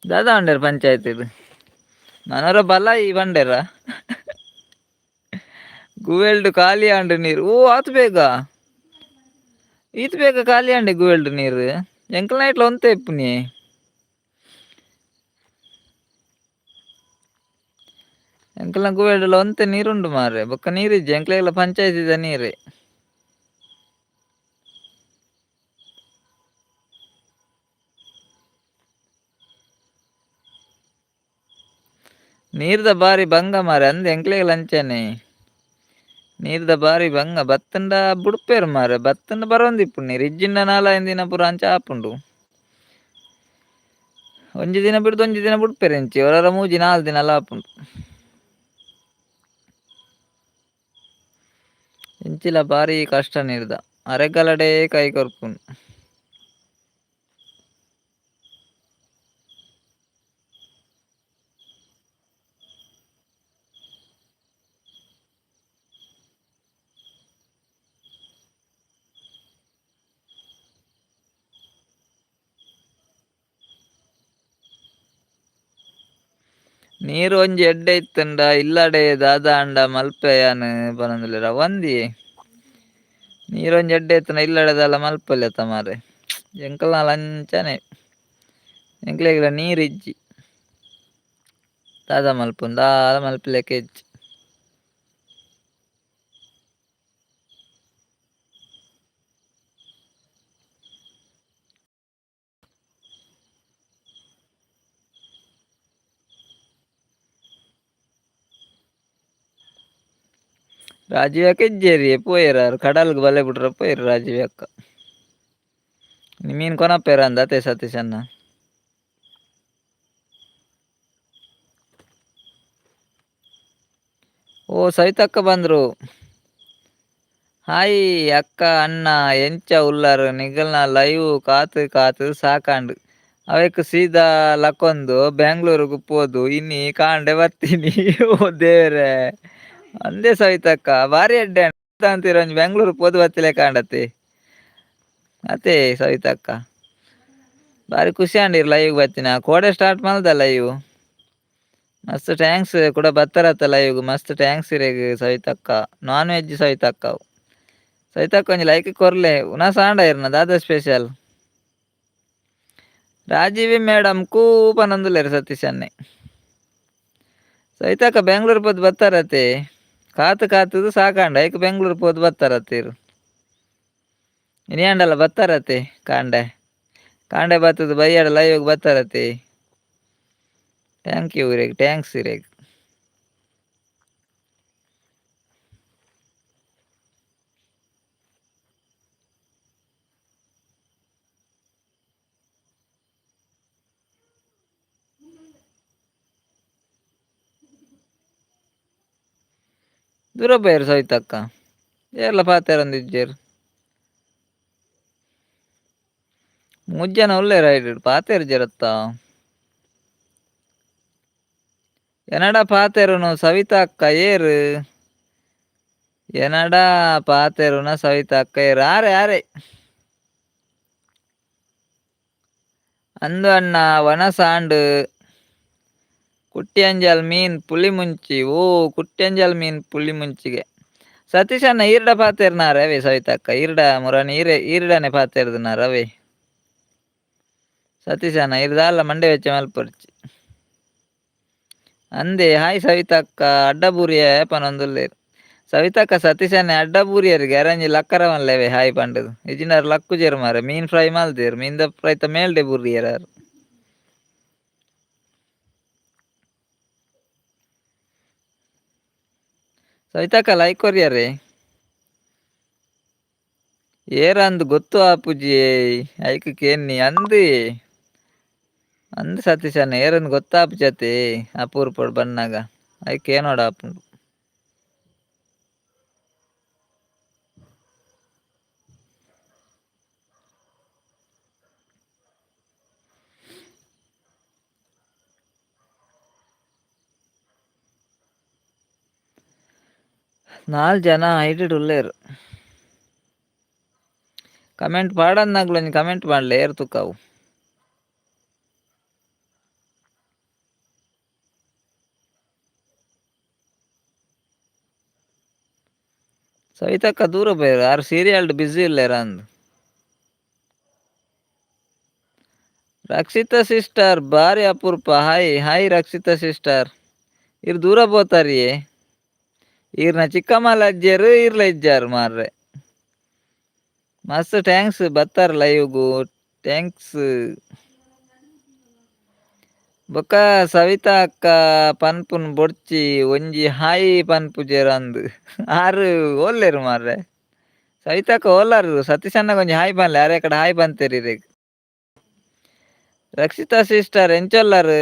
ದಾದ ಪಂಡೇರ್ ಪಂಚಾಯತ್ಡ್. ನನೊರ ಬಲ ಈ ಪಂಡೇರ. ಗುವೆಲ್ಡ್ ಖಾಲಿ ಆಂಡ್ ನೀರು. ಓ ಆತ್ ಬೇಗ. ಈತ್ ಬೇಗ ಖಾಲಿ ಆಂಡೆ ಗುವೆಲ್ಡ್ ನೀರು. ಎಂಕಲ್ನ ಇಟ್ಲ ಒಂತೆ ಇಪ್ಪುನಿ. ಎಂಕಲ್ನ ಗುವೆಲ್ಡ್ಲ ಒಂತೆ ನೀರುಂಡು ಮಾರ್ರೆ. ಬೊಕ್ಕ ನೀರಿಜ್ಜಿ ಎಂಕ್ಲೆಗ್ಲ ಪಂಚಾಯತಿದ ನೀರೇ. ನೀರ್ದ ಬಾರಿ ಬಂಗ ಮಾರ್ರೆ ಅಂದ್ ಎಂಕ್ಲೆಗ್ಲ ಅಂಚನೆ. ನೀರ್ದ ಬಾರಿ ಬಂಗ ಬತ್ತುಂಡ ಬುಡ್ಪೆರ್ ಮಾರ್ರೆ ಬತ್ತುಂಡ ಬರೊಂದಿಪ್ಪುಂಡು ನೀರು ಇಜ್ಜಿಂಡ ನಾಲಾಯಿನ್ ದಿನ ಪೂರ ಅಂಚ ಆಪುಂಡು. ಒಂಜಿ ದಿನ ಬಿಡ್ದು ಒಂಜಿ ದಿನ ಬುಡ್ಪೆರ್ ಇಂಚಿ ಒರೊರ ಮೂಜಿ ನಾಲ್ ದಿನಲ ಆಪುಂಡು. ಇಂಚಿಲ ಬಾರಿ ಕಷ್ಟ ನೀರ್ದ ಅರೆಗಲಡೇ ಕೈ ಕೊರ್ಪುನು. ನೀರು ಒಂಜಿ ಎಡ್ಡೆ ಇತ್ತಂಡ ಇಲ್ಲಡೆ ದಾದ ಅಂಡ ಮಲ್ಪೆಯಾನ್ ಪನೊಂದುಲ್ಲೆರ್ ಅವಂದಿ ನೀರೊಂಜಿ ಎಡ್ಡೆ ಇತ್ತಂಡ ಇಲ್ಲಡೆ ದಾಲ ಮಲ್ಪೊಲ್ಯತ ಮಾರ್ರೆ. ಎಂಕಲ್ನಾಲ ಅಂಚನೆ ಎಂಕ್ಲೆಗ್ಲ ನೀರು ಇಜ್ಜಿ ದಾದ ಮಲ್ಪುನು ದಾಲ ಮಲ್ಪುಲೆಕ ಇಜ್ಜಿ. ರಾಜೀವ್ ಅಕ್ಕ ಇಜ್ಜೆರಿ ಪೋಯೆರ್ ಕಡಲ್ಗ್ ಬಲೆ ಬುಡ್ರ ಪೋಯೆರ್ ರಾಜೀವ್ ಅಕ್ಕ. ಮೀನ್ ಕೊನಪೆರ್ ಅಂದ್ ಅತೆ ಸತೀಶ್ ಅಣ್ಣ. ಓ ಸವಿತಕ್ಕ ಬಂದ್ರು. ಹಾಯ್ ಅಕ್ಕ ಅಣ್ಣ ಎಂಚ ಉಲ್ಲರ್ ನಿಗಲ್ನ ಲೈವ್ ಕಾತ್ ಕಾತ್ ಸಾಕಾಂಡ್ ಅವೆಕ್ ಸೀದಾ ಲಕೊಂದು ಬೆಂಗ್ಳೂರುಗು ಪೋದು ಇನಿ ಕಾಂಡೆ ಬತ್ತೀನಿ. ಓ ದೇವ್ರೆ ಅಂದೇ ಸವಿತಕ್ಕ ಬಾರಿ ಎಡ್ಡೆ ಅಂತೀರ ಒಂಜಿ ಬೆಂಗ್ಳೂರು ಪೋದು ಬತ್ತಿಲೆಕ ಆಂಡತೆ ಅತೆ ಸವಿತಕ್ಕ ಬಾರಿ ಖುಷಿ ಆಂಡ್ ಲೈವ್ ಬತ್ತಿನ ಕೋಡೆ ಸ್ಟಾರ್ಟ್ ಮಲ್ದ ಲೈವ್. ಮಸ್ತ್ thanks ಕೂಡ ಬತ್ತರತ್ತ ಲೈವ್ ಮಸ್ತ್ thanks ಇರೆಗ್ ಸವಿತಕ್ಕ. ನಾನ್ ವೆಜ್ ಸವಿತಕ್ಕ ಅವು. ಸವಿತಕ್ಕ ಒಂಜಿ ಲೈಕ್ ಕೊರ್ಲೆ ಉನಸ್ ಆಂಡ ಇರ್ನ ದಾದ ಸ್ಪೆಷಲ್. ರಾಜೀವಿ ಮೇಡಮ್ ಕೂ ಪನೊಂದುಲ್ಲೆರ್ ಸತೀಶ್ ಅಣ್ಣೆ. ಸವಿತಕ್ಕ ಬೆಂಗ್ಳೂರು ಪೋದು ಬತ್ತಾರತೆ ಕಾತು ಕಾತುದು ಸಾಕಾಂಡ ಐಕ್ ಬೆಂಗ್ಳೂರು ಪೋದು ಬತ್ತಾರತೆ ಇರು. ಇನಿ ಆಂಡಲ ಬತ್ತಾರತೆ ಕಾಂಡೆ ಕಾಂಡೆ ಬತ್ತದು ಬಯ್ಯಾಡ ಲೈವ್ ಬತ್ತಾರತೆ. Thank you ಇರೆಗ್ thanks ಇರೆಗ್. ದೂರ ಪೋಯೆರ್ ಸವಿತಕ್ಕ ಏರ್ಲ ಪಾತೆರೊಂದಿಜ್ಜೆರ್. ಮೂಜಿ ಜನ ಉಲ್ಲೆರ್ ಐಟ್ ಪಾತೆರ್ಜೆರತ್ತ. ಎನಡ ಪಾತೆರುನು ಸವಿತಾ ಅಕ್ಕ ಏರ್? ಎನಡ ಪಾತೆರುನ ಸವಿತಾ ಅಕ್ಕ ಏರ್? ಆರೆ ಆರೆ ಅಂದು ಅಣ್ಣ ವನಸಾಂಡ್ ಕುಟ್ಯಂಜಲ್ ಮೀನ್ ಪುಳಿ ಮುಂಚಿ. ಓ ಕುಟ್ಯಂಜಲ್ ಮೀನ್ ಪುಳಿ ಮುಂಚಿಗೆ. ಸತೀಶ್ ಅಣ್ಣ ಈರ್ಡ ಪಾತೆರ್ನಾರ ಅವೇ ಸವಿತಕ್ಕ ಈರ್ಡ ಮುರಾನಿ ಈರೆ ಈರ್ಡನೆ ಪಾತೆರ್ದನಾರ ಅವೇ. ಸತೀಶ್ ಅಣ್ಣ ಈರ್ದಾಲ ಮಂಡೆ ವೆಚ್ಚ ಮಲ್ಪೊರ್ಚಿ. ಅಂದೆ ಹಾಯ್ ಸವಿತಕ್ಕ ಅಡ್ಡಬೂರಿಯ ಪನೊಂದುಲ್ಲೆರ್. ಸವಿತಕ್ಕ ಸತೀಶ್ ಅಣ್ಣೆ ಅಡ್ಡಬೂರಿಯರಿಗೆ ಅರಂಜಿ ಲಕ್ಕರ ಮಲ್ಲೆವೆ ಹಾಯ್ ಪಂಡುದು. ಇಜಿಂಡಾರ್ ಲಕ್ಕುಜೆರ್ ಮಾರ್ರೆ ಮೀನ್ ಫ್ರೈ ಮಲ್ದೆರ್ ಮೀನ್ದ ಫ್ರೈತ ಮೇಲ್ಡೆ ಬೂರಿಯೆರ್ ಆರ್. ಸವಿತಕ್ಕ ಲೈಕ್ ಕೊರಿಯರೆ. ಏರಂದ್ ಗೊತ್ತು ಆಪುಜಿ ಐಕ್ ಕೇನ್ನಿ ಅಂದ್ ಅಂದ್ ಸತೀಶ್ ಅಣ್ಣ ಏರಂದ್ ಗೊತ್ತಾಪುಜತೆ ಅಪೂರ್ಪೊಡು ಬನ್ನಗ ಐಕ್ ಕೇನೋಡು ಆಪುಂಡು. ನಾಲ್ ಜನ ಹೈಟೆಡ್ ಉಲ್ಲೆರ್. ಕಮೆಂಟ್ ಪಾಡಂದ್ನಕುಲು ಒಂಜಿ ಕಮೆಂಟ್ ಪಾಡ್ಲೆ ಏರ್ ತುಕ್ಕವು. ಸವಿತಕ್ಕ ದೂರ ಪೋಯೆರ್ ಆರ್ ಸೀರಿಯಲ್ಡ್ ಬ್ಯುಸಿ ಉಲ್ಲೆರ್ ಅಂದ್. ರಕ್ಷಿತಾ ಸಿಸ್ಟರ್ ಬಾರಿ ಅಪರೂಪ ಹಾಯ್ ಹಾಯ್ ರಕ್ಷಿತಾ ಸಿಸ್ಟರ್. ಇರ್ ದೂರ ಪೋತಾರಿಯೇ. ಈರ್ನ ಚಿಕ್ಕಮ್ಮಲ ಅಜ್ಜೆರ್ ಈರ್ಲ ಇಜ್ಜಾರ್ ಮಾರ್ರೆ. ಮಸ್ತ್ thanks ಬತ್ತಾರ್ ಲೈವ್ಗು thanks. ಬೊಕ್ಕ ಸವಿತಾ ಅಕ್ಕ ಪನ್ಪುನ್ ಬೊಡ್ಚಿ ಒಂಜಿ ಹಾಯ್ ಪನ್ಪುಜೆರ್ ಅಂದ್ ಆರ್ ಓಲ್ಲೆರ್ ಮಾರ್ರೆ. ಸವಿತಕ್ಕ ಓಲಾರ್ ಸತೀಶ್ ಅಣ್ಣಗ್ ಒಂಜಿ ಹಾಯ್ ಪನ್ಲೆ ಆರ್ ಎಕಡೆ ಹಾಯ್ ಪಂತೆರ್ ಇರೆಗ್. ರಕ್ಷಿತಾ ಸಿಸ್ಟರ್ ಎಂಚೊಲ್ಲರ್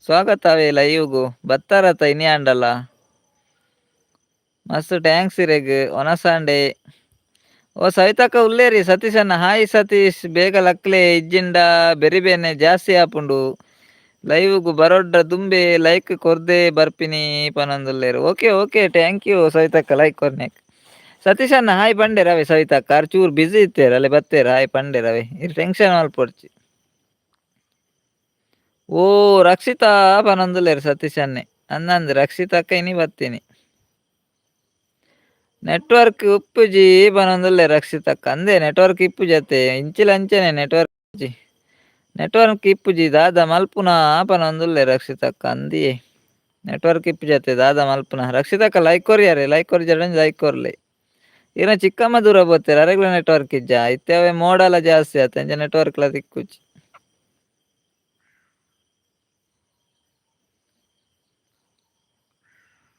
ಸ್ವಾಗತ ಅವೇ ಲೈವ್ಗು ಬತ್ತಾರತ ಇನಿ ಆಂಡಲ. ಮಸ್ತ್ thanks ಇರೆಗ್ ಒನಸಾಂಡೆ. ಓ ಸವಿತಕ್ಕ ಉಲ್ಲೇರಿ ಸತೀಶ್ ಅಣ್ಣ ಹಾಯ್ ಸತೀಶ್ ಬೇಗ ಲಕ್ಲೆ ಇಜ್ಜಿಂಡ ಬೆರಿಬೇನೆ ಜಾಸ್ತಿ ಆಪುಂಡು. ಲೈವ್ಗು ಬರೋಡ್ಡ ದುಂಬೆ ಲೈಕ್ ಕೊರ್ದೆ ಬರ್ಪಿನಿ ಪನೊಂದುಲ್ಲೆರ್. Okay okay thank you ಸವಿತಕ್ಕ like ಕೊರ್ನೆಕ್. ಸತೀಶ್ ಅಣ್ಣ ಹಾಯ್ ಪಂಡೆರ್ ಅವೇ ಸವಿತಕ್ಕ ಆರ್ ಚೂರು ಬ್ಯುಸಿ ಇತ್ತೆರ್ ಅಲ್ಲೇ ಬತ್ತೆರ್ ಹಾಯ್ ಪಂಡೆರ್ ಅವೇ ಇರ್ ಟೆನ್ಷನ್ ಮಲ್ಪೊಡ್ಚಿ. ಓ ರಕ್ಷಿತಾ ಪನೊಂದುಲ್ಲೆರ್ ಸತೀಶ್ ಅಣ್ಣೆ. ಅಂದಂದ್ ರಕ್ಷಿತಕ್ಕ ಇನಿ ಬತ್ತೀನಿ. ನೆಟ್ವರ್ಕ್ ಉಪ್ಪುಜಿ ಪನೊಂದುಲ್ಲೆ ರಕ್ಷಿತಕ್ಕ. ಅಂದೆ ನೆಟ್ವರ್ಕ್ ಇಪ್ಪುಜಿ ಅತ್ತೆ, ಇಂಚಿಲ ಅಂಚನೆ ನೆಟ್ವರ್ಕ್ ಇಜ್ಜಿ. ನೆಟ್ವರ್ಕ್ ಇಪ್ಪುಜಿ ದಾದ ಮಲ್ಪುನ ಪನೊಂದುಲ್ಲೆ ರಕ್ಷಿತಕ್ಕ. ಅಂದಿಯೇ ನೆಟ್ವರ್ಕ್ ಇಪ್ಪುಜಿ ಅತ್ತೆ ದಾದ ಮಲ್ಪುನ. ರಕ್ಷಿತಕ್ಕ ಲೈಕ್ ಕೊರಿಯರೆ, ಲೈಕ್ ಕೊರಿಜಾಡ ಲೈಕ್ ಕೊರ್ಲೆ. ಈರ್ನ ಚಿಕ್ಕಮ್ಮ ದೂರ ಪೋತೆರ್, ಅರೆಗ್ಲ ನೆಟ್ವರ್ಕ್ ಇಜ್ಜಾ? ಇತ್ತೆ ಅವೇ ಮೋಡಲ ಜಾಸ್ತಿ ಆತ, ಅಂಚ ನೆಟ್ವರ್ಕ್ಲ ತಿಕ್ಕುಜಿ.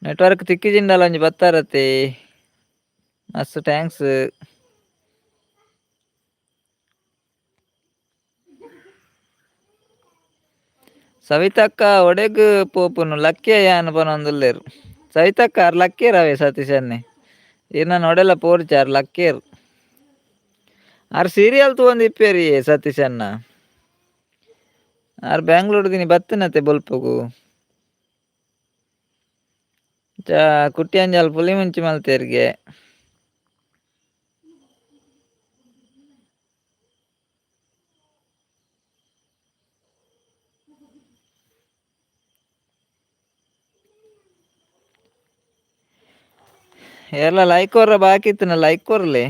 ನೆಟ್ವರ್ಕ್ ತಿಕ್ಕಿಜಿಂಡಲ ಒಂಜಿ ಬತ್ತಾರತೆ. ಮಸ್ತ್ thanks. ಸವಿತಕ್ಕ ಒಡೆಗ್ ಪೋಪುನು ಲಕ್ಕಿಯ ಯಾನ್ ಪನೊಂದುಲ್ಲೆರ್. ಸವಿತಕ್ಕ ಆರ್ ಲಕ್ಕೇರ್ ಅವೇ ಸತೀಶ್ ಅಣ್ಣೆ. ಈರ್ನ ಒಡೆಲ ಪೋರ್ಚಿ, ಆರ್ ಲಕ್ಕೇರ್. ಆರ್ ಸೀರಿಯಲ್ ತೂವೊಂದಿಪ್ಪೇರಿ ಸತೀಶ್ ಅಣ್ಣ. ಆರ್ ಬ್ಯಾಂಗ್ಳೂರ್ ದಿನಿ ಬತ್ತಿನತೆ ಬೊಲ್ಪುಗು. ಕುಟ್ಟಿಯಂಜಾಲ್ ಪುಲಿ ಮುಂಚಿ ಮಲ್ತೇರ್ಗೆ. ಏರ್ಲ ಲೈಕ್ ಕೊರ್ರ ಬಾಕಿ ಇತ್ತಿನ ಲೈಕ್ ಕೊರ್ಲೆ.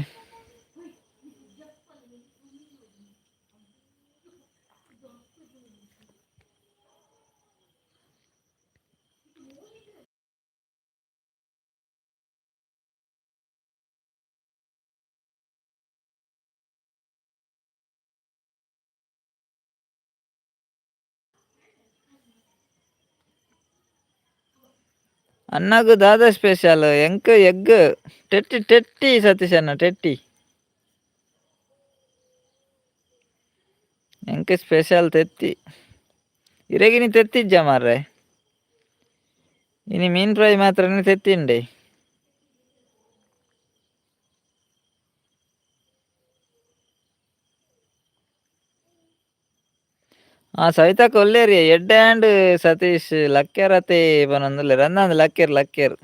ಅಣ್ಣಗ್ ದಾದ ಸ್ಪೆಷಲ್? ಎಂಕ್ ಎಗ್ ಟೆಟ್ಟಿ ಟೆಟ್ಟಿ ಸತೀಶ್ ಅಣ್ಣ ಟೆಟ್ಟಿ. ಎಂಕ್ ಸ್ಪೆಷಲ್ ತೆತ್ತಿ. ಇರೆಗಿನಿ ತೆತ್ತಿಜ್ಜ ಮಾರ್ರೆ? ಇನಿ ಮೀನ್ ಫ್ರೈ ಮಾತ್ರನೇ ತೆತ್ತಿಂಡೆ. ಆ ಸವಿತಕ್ಕ ಒಲ್ಲೇರಿ ಎಡ್ಡೆ ಆಂಡ್ ಸತೀಶ್ ಲಕ್ಕೇರತೆ ಪನೊಂದುಲ್ಲೆರ್. ಅಂದ್ ಲಕ್ಕೇರ್ ಲಕ್ಕೇರ್.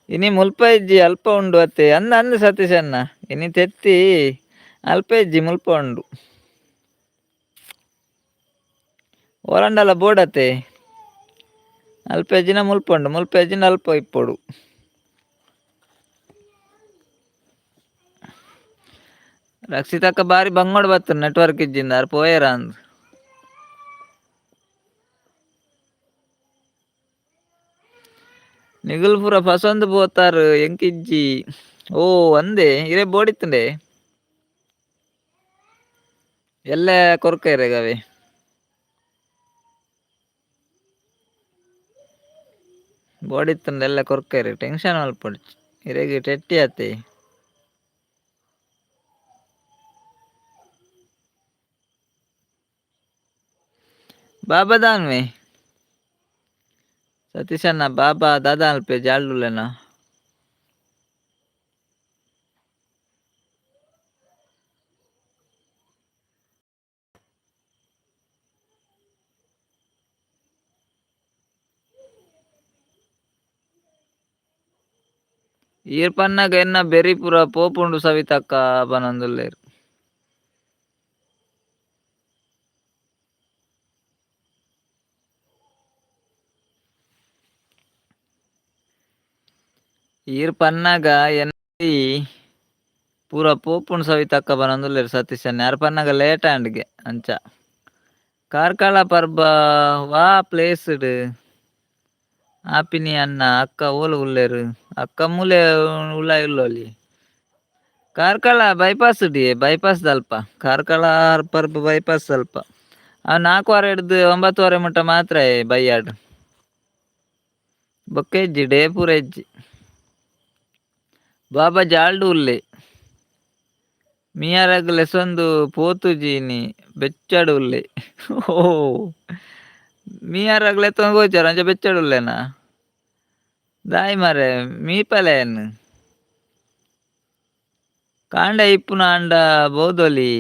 ಇನಿ ಮುಲ್ಪ ಇಜ್ಜಿ ಅಲ್ಪ ಉಂಡು ಅತ್ತೆ. ಅಂದ್ ಅಂದ್ ಸತೀಶ್ ಅಣ್ಣ ಇನಿ ತೆತ್ತಿ ಅಲ್ಪ ಇಜ್ಜಿ ಮುಲ್ಪ ಉಂಡು. ಓಲಂಡಲ ಬೋಡತ್ತೆ. ಅಲ್ಪ ಇಜ್ಜಿನ ಮುಲ್ಪ ಉಂಡು, ಮುಲ್ಪ ಇಜ್ಜಿನ ಅಲ್ಪ ಇಪ್ಪೊಡು. ರಕ್ಷಿತಕ್ಕ ಬಾರಿ ಬಂಗೋಡು ಬತ್ತುಂಡು ನೆಟ್ವರ್ಕ್ ಇಜ್ಜಿಂದ ಆರ್ ಪೋಯೆರಾ ಅಂದ್. ನಿಗುಲ್ ಪೂರ ಪಸೊಂದು ಪೋತಾರ್ ಎಂಕ್ ಇಜ್ಜಿ. ಓ ಅಂದೆ ಇರೆ ಬೋಡಿತ್ತುಂಡೆ. ಎಲ್ಲೆ ಕೊರ್ಕ ಇರೆಗವೆ. ಬೋಡಿತ್ತುಂಡ ಎಲ್ಲೆ ಕೊರ್ಕೈರೆ ಟೆನ್ಷನ್ ಮಲ್ಪೊಡ್ಚಿ. ಇರೆಗ್ ಟೆಟ್ಟಿ ಆತೆ. ಬಾಬಾ ದಾನ್ವೆ. ಸತೀಶಣ್ಣ ಬಾಬಾ ದಾದಾ ಅಲ್ಪೆ ಜಾಲ್ಡುಲ್ಲೆನ. ಈರ್ ಪನ್ನಗ ಎನ್ನ ಬೆರಿ ಪೂರ ಪೋಪುಂಡು ಸವಿತಕ್ಕ ಪನೊಂದುಲ್ಲೆರ್. ಈರ್ ಪನ್ನಗ ಎನ್ನ ಪೂರ ಪೋಪುಂಡು ಸವಿತಕ್ಕ ಪನೊಂದುಲ್ಲೆರ್ ಸತೀಶ್ ಅಣ್ಣೆ. ಆರ್ ಪನ್ನಗ ಲೇಟ್ ಆಂಡ್ಗೆ ಅಂಚ. ಕಾರ್ಕಳ ಪರ್ಬ ವಾ ಪ್ಲೇಸ್ಡ್ ಆಪಿನಿ ಅಣ್ಣ ಅಕ್ಕ ಓಲು ಉಲ್ಲೆರ್? ಅಕ್ಕ ಮೂಲೆ ಉಲಾಯಿ ಉಲ್ಲೊಲಿ. ಕಾರ್ಕಳ ಬೈಪಾಸ್ ಡಿ ಬೈಪಾಸ್ ದಲ್ಪ. ಕಾರ್ಕಳ ಪರ್ಬ ಬೈಪಾಸ್ ದಲ್ಪ. ಆ 4:15 ಹಿಡ್ದು 9:15 ಮುಟ್ಟ ಮಾತ್ರ ಬೈಯಾಡ್. ಬೊಕ್ಕ ಇಜ್ಜಿ ಡೇ ಪೂರ ಇಜ್ಜಿ. ಬಾಬಾ ಜಾಲ್ಡು ಉಲ್ಲೆ. ಮಿಯಾರಗ್ ಲೆಸೊಂದು ಪೋತುಜಿ ಇನಿ ಬೆಚ್ಚಡ್ ಉಲ್ಲೆ. ಓ ಮಿಯಾರಗ್ ಲೆತ್ತೊಂದು ಪೋಚಾರ ಅಂಚ ಬೆಚ್ಚಡ್ ಉಲ್ಲೆನಾ? ದಾಯಿ ಮಾರ್ರೆ ಮೀಪಲೆನ್. ಕಾಂಡೆ ಇಪ್ಪುನ ಆಂಡ ಬೋದೊಲಿ.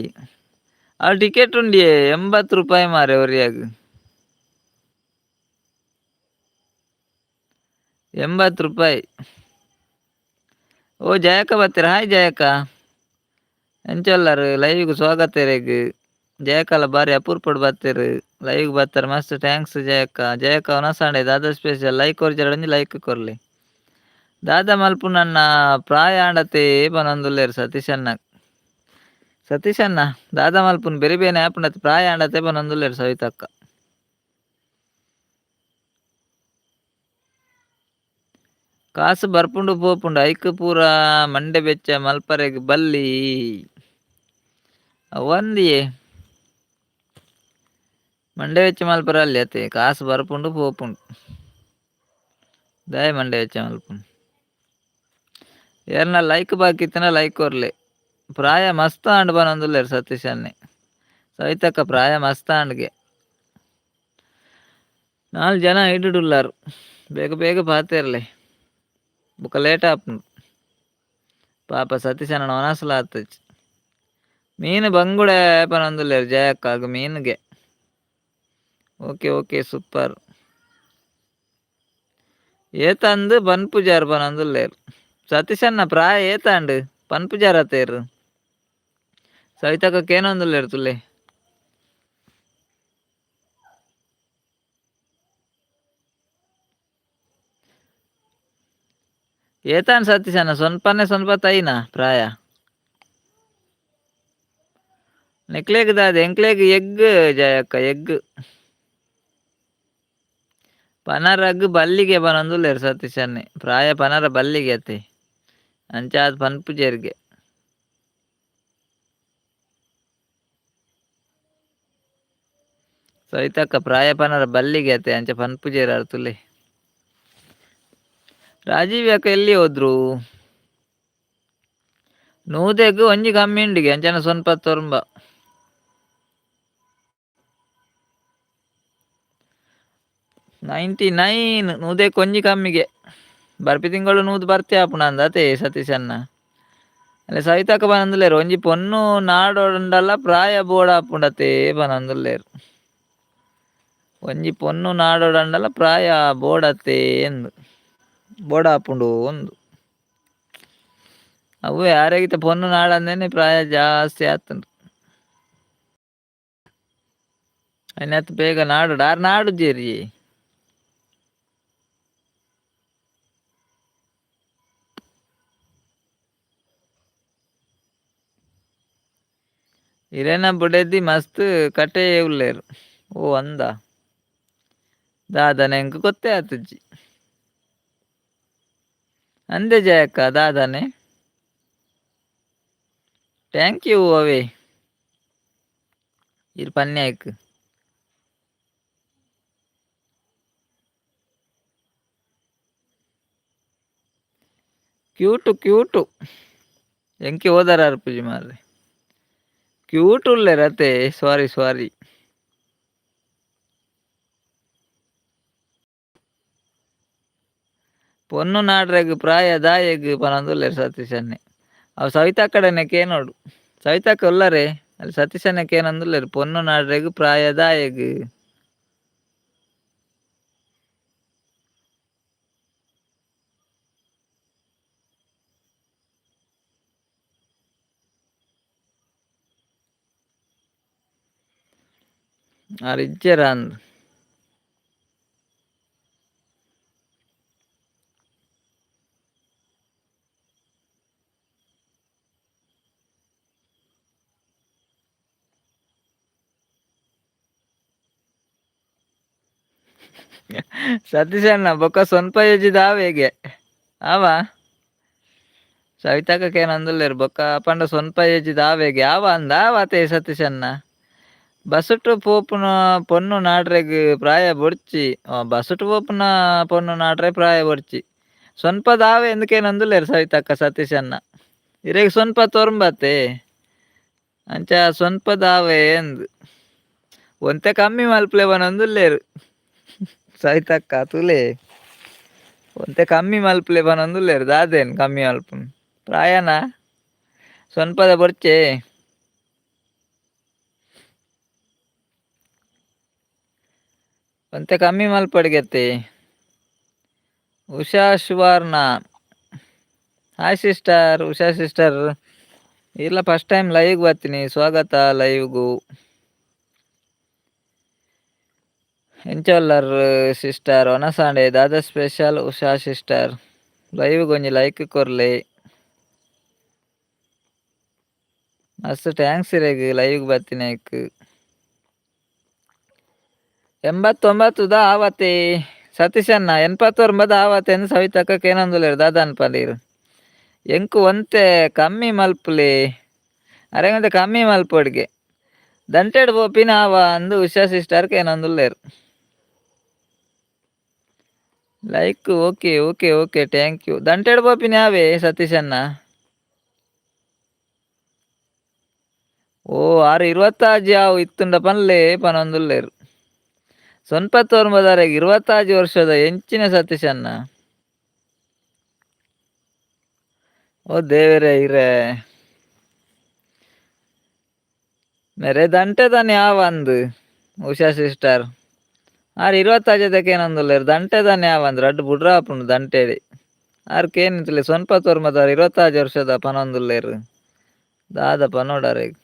ಅವು ಟಿಕೆಟ್ ಉಂಡಿಯೇ 80 ರೂಪಾಯಿ ಮಾರ್ರೆ ಒರಿಯಾಗ್. 80 ರೂಪಾಯಿ. ಓ ಜಯಕ್ಕ ಬತ್ತೆರ್. ಹಾಯ್ ಜಯಕ್ಕ. ಎಂಚ ಉಲ್ಲರ್? ಲೈವ್ಗ್ ಸ್ವಾಗತ ಇರೆಗ್. ಜಯಕ್ಕಲ ಬಾರಿ ಅಪೂರ್ಪಡ್ ಬತ್ತೆರ್. Live ಬತ್ತರ ಮಸ್ತ್ thanks Jayakka. Jayakka ವನಸಾಂಡೆ ದಾದಾ special like ಕೊರ್ಜರಡಂಜಿ like ಕೊರ್ಲಿ. ದಾದಾ ಮಲ್ಪುನನ್ನ ಪ್ರಾಯ ಆಂಡತೆ ಪನೊಂದುಲ್ಲೆರ್ ಸತೀಶಣ್ಣ. ಸತೀಶಣ್ಣ ದಾದಾ ಮಲ್ಪುನ್ ಬೇರೆ ಬೇನೆ ಆಪುಂಡತೆ ಪ್ರಾಯ ಆಂಡತೆ ಪನೊಂದುಲ್ಲೆರ್ ಸವಿತಕ್ಕ. ಕಾಸು ಬರ್ಪುಂಡು ಪೋಪುಂಡು ಐಕ್ ಪೂರ ಮಂಡೆ ಬೆಚ್ಚ ಮಲ್ಪರೆಗ್ ಬಲ್ಲಿ. ಅವಂದಿಯೇ ಮಂಡೆ ಬೆಚ್ಚ ಮಲ್ಪರ ಅಲ್ಲಿ ಅತ್ತೆ ಕಾಸು ಬರ್ಪುಂಡು ಪೋಪುಂಡು ದಾಯ ಮಂಡೆ ಬೆಚ್ಚ ಮಲ್ಪುಂಡು. ಏರ್ನ ಲೈಕ್ ಬಾಕಿ ಇತ್ತಿನ ಲೈಕ್ ಕೊರ್ಲೆ. ಪ್ರಾಯ ಮಸ್ತ್ ಆಂಡ್ ಪನೊಂದುಲ್ಲೆರ್ ಸತೀಶ್ ಅಣ್ಣೆ. ಸವಿತಕ್ಕ ಪ್ರಾಯ ಮಸ್ತ್ ಆಂಡ್ಗೆ. 4 ಜನ ಇಡುಡುಲ್ಲಾರ್ ಬೇಗ ಬೇಗ ಪಾತೆರ್ಲೆ ಬೊಕ ಲೇಟ್ ಆಪುಂಡು. ಪಾಪ ಸತೀಶ್ ಅಣ್ಣನ ವನಸುಲ ಆತುಜಿ. ಮೀನು ಬಂಗುಡೆ ಪನೊಂದುಲ್ಲೆರ್ ಜಯಕ್ಕಾಗ್ ಮೀನುಗೆ. Okay okay super. ಏತಂದು ಪನ್ಪುಜಾರ್ ಪನೊಂದುಲ್ಲೆರ್. ಸತೀಶಣ್ಣ ಪ್ರಾಯ ಏತಾಂಡ್ ಪನ್ಪುಜಾರ್ ಅತೇರ್. ಸವಿತಕ್ಕ ಕೇನೊಂದುಲ್ಲೆರ್ ತುಲೆ. ಏತಾಂಡ್ ಸತೀಶಣ್ಣ ಸೊನ್ಪನೆ ಸೊನ್ಪ ತೈನಾ ಪ್ರಾಯ. ನೆಕ್ಲೆಗ್ ದಾದ ಎಂಕ್ಲೆಗ್ ಎಗ್ ಜಯಕ್ಕ ಎಗ್. ಪನರಗ್ ಬಲ್ಲಿಗೆ ಪನೊಂದುಲ್ಲೆರ್ ಸತೀಶಣ್ಣೆ. ಪ್ರಾಯ ಪನರ ಬಲ್ಲಿಗೆ ಅತೆ ಅಂಚಾದ್ ಪನ್ಪುಜೆರ್ಗೆ. ಸವಿತಕ್ಕ ಪ್ರಾಯ ಪನರ ಬಲ್ಲಿಗೆ ಅತೆ ಅಂಚ ಪನ್ಪುಜೆರ್ ಆರ್ ತುಲೆ. ರಾಜೀವ್ ಅಕ್ಕ ಎಲ್ಲಿ ಹೋದ್ರು? ನೂದೆಗ್ ಒಂಜಿ ಕಮ್ಮಿ ಉಂಡಿಗೆ ಅಂಚನ ಸೊನ್ಪ ತೊರ್ಂಬ. 99 ನೂದೆಕ್ ಒಂಜಿ ಕಮ್ಮಿಗೆ. ಬರ್ಪಿ ತಿಂಗಳು ನೂದು ಬರ್ತಿ ಆಪುಂಡು ಅಂದ ಅತೆ ಸತೀಶಣ್ಣ. ಅಲ್ಲ ಸವಿತಕ್ಕ ಪನೊಂದುಲ್ಲೆರ್ ಒಂಜಿ ಪೊನ್ನು ನಾಡೊಂಡಲ ಪ್ರಾಯ ಬೋಡಾಪುಂಡತೆ ಪನೊಂದುಲ್ಲೆರ್. ಒಂಜಿ ಪೊನ್ನು ನಾಡೊಡಂಡಲ ಪ್ರಾಯ ಬೋಡತೆ ಎಂದು ಬೋಡಾಪುಂಡು ಒಂದು. ಅವು ಯಾರಿಗಿತ ಪೊನ್ನು ನಾಡಂದೇನೆ ಪ್ರಾಯ ಜಾಸ್ತಿ ಆತುಂಡು. ಐನತ್ ಬೇಗ ನಾಡೋಡು ಆರ್ ನಾಡುಜೆರಿ. ಇರೆನ ಬುಡೆದಿ ಮಸ್ತ್ ಕಟೆ ಉಲ್ಲೆರ್. ಓ ಅಂದ ದಾದನೆ ಎಂಕ್ ಗೊತ್ತೇ ಆತುಜಿ. ಅಂದೆ ಜಯಕ್ಕ ದಾದನೆ. Thank you ಅವೇ ಇರ್ ಪನ್ಯಾಯ್ಕ್. ಕ್ಯೂಟು ಕ್ಯೂಟು ಎಂಕೆ ಓದರ ಅರ್ಪುಜಿ ಮಾರ್ರೆ. ಕ್ಯೂಟ್ ಉಲ್ಲೆರ್ ಅತೆ ಸಾರಿ ಸಾರಿ. ಪೊನ್ನು ನಾಡ್ರೆಗ್ ಪ್ರಾಯ ದಾಯೆಗ್ ಪನೊಂದುಲ್ಲೆರ್ ಸತೀಶಣ್ಣೆ. ಅವು ಸವಿತಕ್ಕಡನೆ ಕೇನೋಡು. ಸವಿತಕ್ಕ ಉಲ್ಲರೆ ಅಲ್ಲಿ ಸತೀಶಣ್ಣೆ ಕೇನೊಂದುಲ್ಲೆರ್ ಪೊನ್ನು ನಾಡ್ರೆಗ್ ಪ್ರಾಯ ದಾಯೆಗ್. ಆರ್ ಇಜ್ಜೆರಾ ಅಂದ್. ಸತೀಶಣ್ಣ ಬೊಕ ಸೊನ್ಪ ಯೋಜಿದ ಆವೇಗೆ ಆವ. ಸವಿತಕ್ಕ ಕೇನೊಂದುಲ್ಲೆರ್ ಬೊಕ ಪಂಡ ಸೊನ್ಪ ಯೋಜಿದ ಆವೇಗೆ ಆವ ಅಂದ ಆವತೆ ಸತೀಶಣ್ಣ. ಬಸುಟು ಪೋಪುನ ಪೊನ್ನು ನಾಡ್ರೆಗ್ ಪ್ರಾಯ ಬೊಡ್ಚಿ. ಬಸುಟು ಪೋಪುನ ಪೊನ್ನು ನಾಡ್ರೆ ಪ್ರಾಯ ಬೊಡ್ಚಿ. ಸೊನ್ಪ ದಾವೆ ಎಂದ್ ಕೇನೊಂದುಲ್ಲೆರ್ ಸವಿತಕ್ಕ ಸತೀಶಣ್ಣ. ಇರೆಗ್ ಸೊನ್ಪ ತೊರ್ಂಬತೆ ಅಂಚ ಸೊನ್ಪ ದಾವೆ ಎಂದ್. ಒಂತೆ ಕಮ್ಮಿ ಮಲ್ಪುಲೆ ಪನೊಂದುಲ್ಲೆರ್ ಸವಿತಕ್ಕ ತೂಲೆ. ಒಂತೆ ಕಮ್ಮಿ ಮಲ್ಪುಲೆ ಪನೊಂದುಲ್ಲೆರ್ ದಾದೇನ್ ಕಮ್ಮಿ ಮಲ್ಪುನು ಪ್ರಾಯನಾ ಸೊನ್ಪದ ಬೊಡ್ಚೆ. ಒಂತೆ ಕಮ್ಮಿ ಮಲ್ಪೊಡಿಗೆತ್ತೆ. Usha Suvarna hi sister. Usha sister ಇಲ್ಲ first time live ಬರ್ತೀನಿ ಸ್ವಾಗತ ಲೈವ್ಗೂ. ಎಂಚೊಲ್ಲರ್ ಸಿಸ್ಟರ್ ಒನಸಾಂಡೆ ದಾದ special Usha sister live ಗೊಂಜಿ ಲೈಕ್ ಕೊರ್ಲೆ. ಮಸ್ತ್ thanks ಇರೆಗ್ ಲೈವ್ ಬತ್ತಿನೈಕ್. 89 ದ ಆವತೆ ಸತೀಶಣ್ಣ 89 ಆವತೆ ಎಂದು ಸವಿತಕ್ಕ ಕೇನೊಂದುಲ್ಲೆರ್ ದಾದ ಅನ್ಪಂದೀರ್ ಎಂಕ್ ಒಂತೆ ಕಮ್ಮಿ ಮಲ್ಪುಲೆ ಅರೆಗೊಂತೆ ಕಮ್ಮಿ ಮಲ್ಪೊಡ್ಗೆ ದಂಟೆಡ್ ಪೋಪಿನ ಆವ ಅಂದು ಉಷಾ ಸಿಸ್ಟರ್ ಕೇನೊಂದುಲ್ಲೆರ್. Like okay okay okay thank you. ದಂಟೆಡ್ ಪೋಪಿನ ಆವೇ ಸತೀಶಣ್ಣ. ಓ ಆರು 26 ಆವು ಇತ್ತುಂಡ ಪನ್ಲೆ ಪನೊಂದುಲ್ಲೆರ್. 99 26 ವರ್ಷದ ಎಂಚಿನ ಸತೀಶಣ್ಣ. ಓ ದೇವರೇ ಇರೇ ಮೇರೆ ದಂಟೆ ತಾನೆ ಆವ ಅಂದು ಉಷಾ ಸಿಸ್ಟರ್. ಆರು 26 ಏನೊಂದುಲ್ಲೆರ್ ದಂಟೆ ತಾನೆ ಆವ ಅಂದ್ ರಡ್ಡ್ ಬುಡ್ರ ಆಪುಂಡು ದಂಟೆಡ್. ಆರ್ ಕೇನಿತ್ಲೆ 99 26 ವರ್ಷದ ಪನೊಂದುಲ್ಲೆರ್. ದಾದ ಪನೊಡಾರೆಗ್.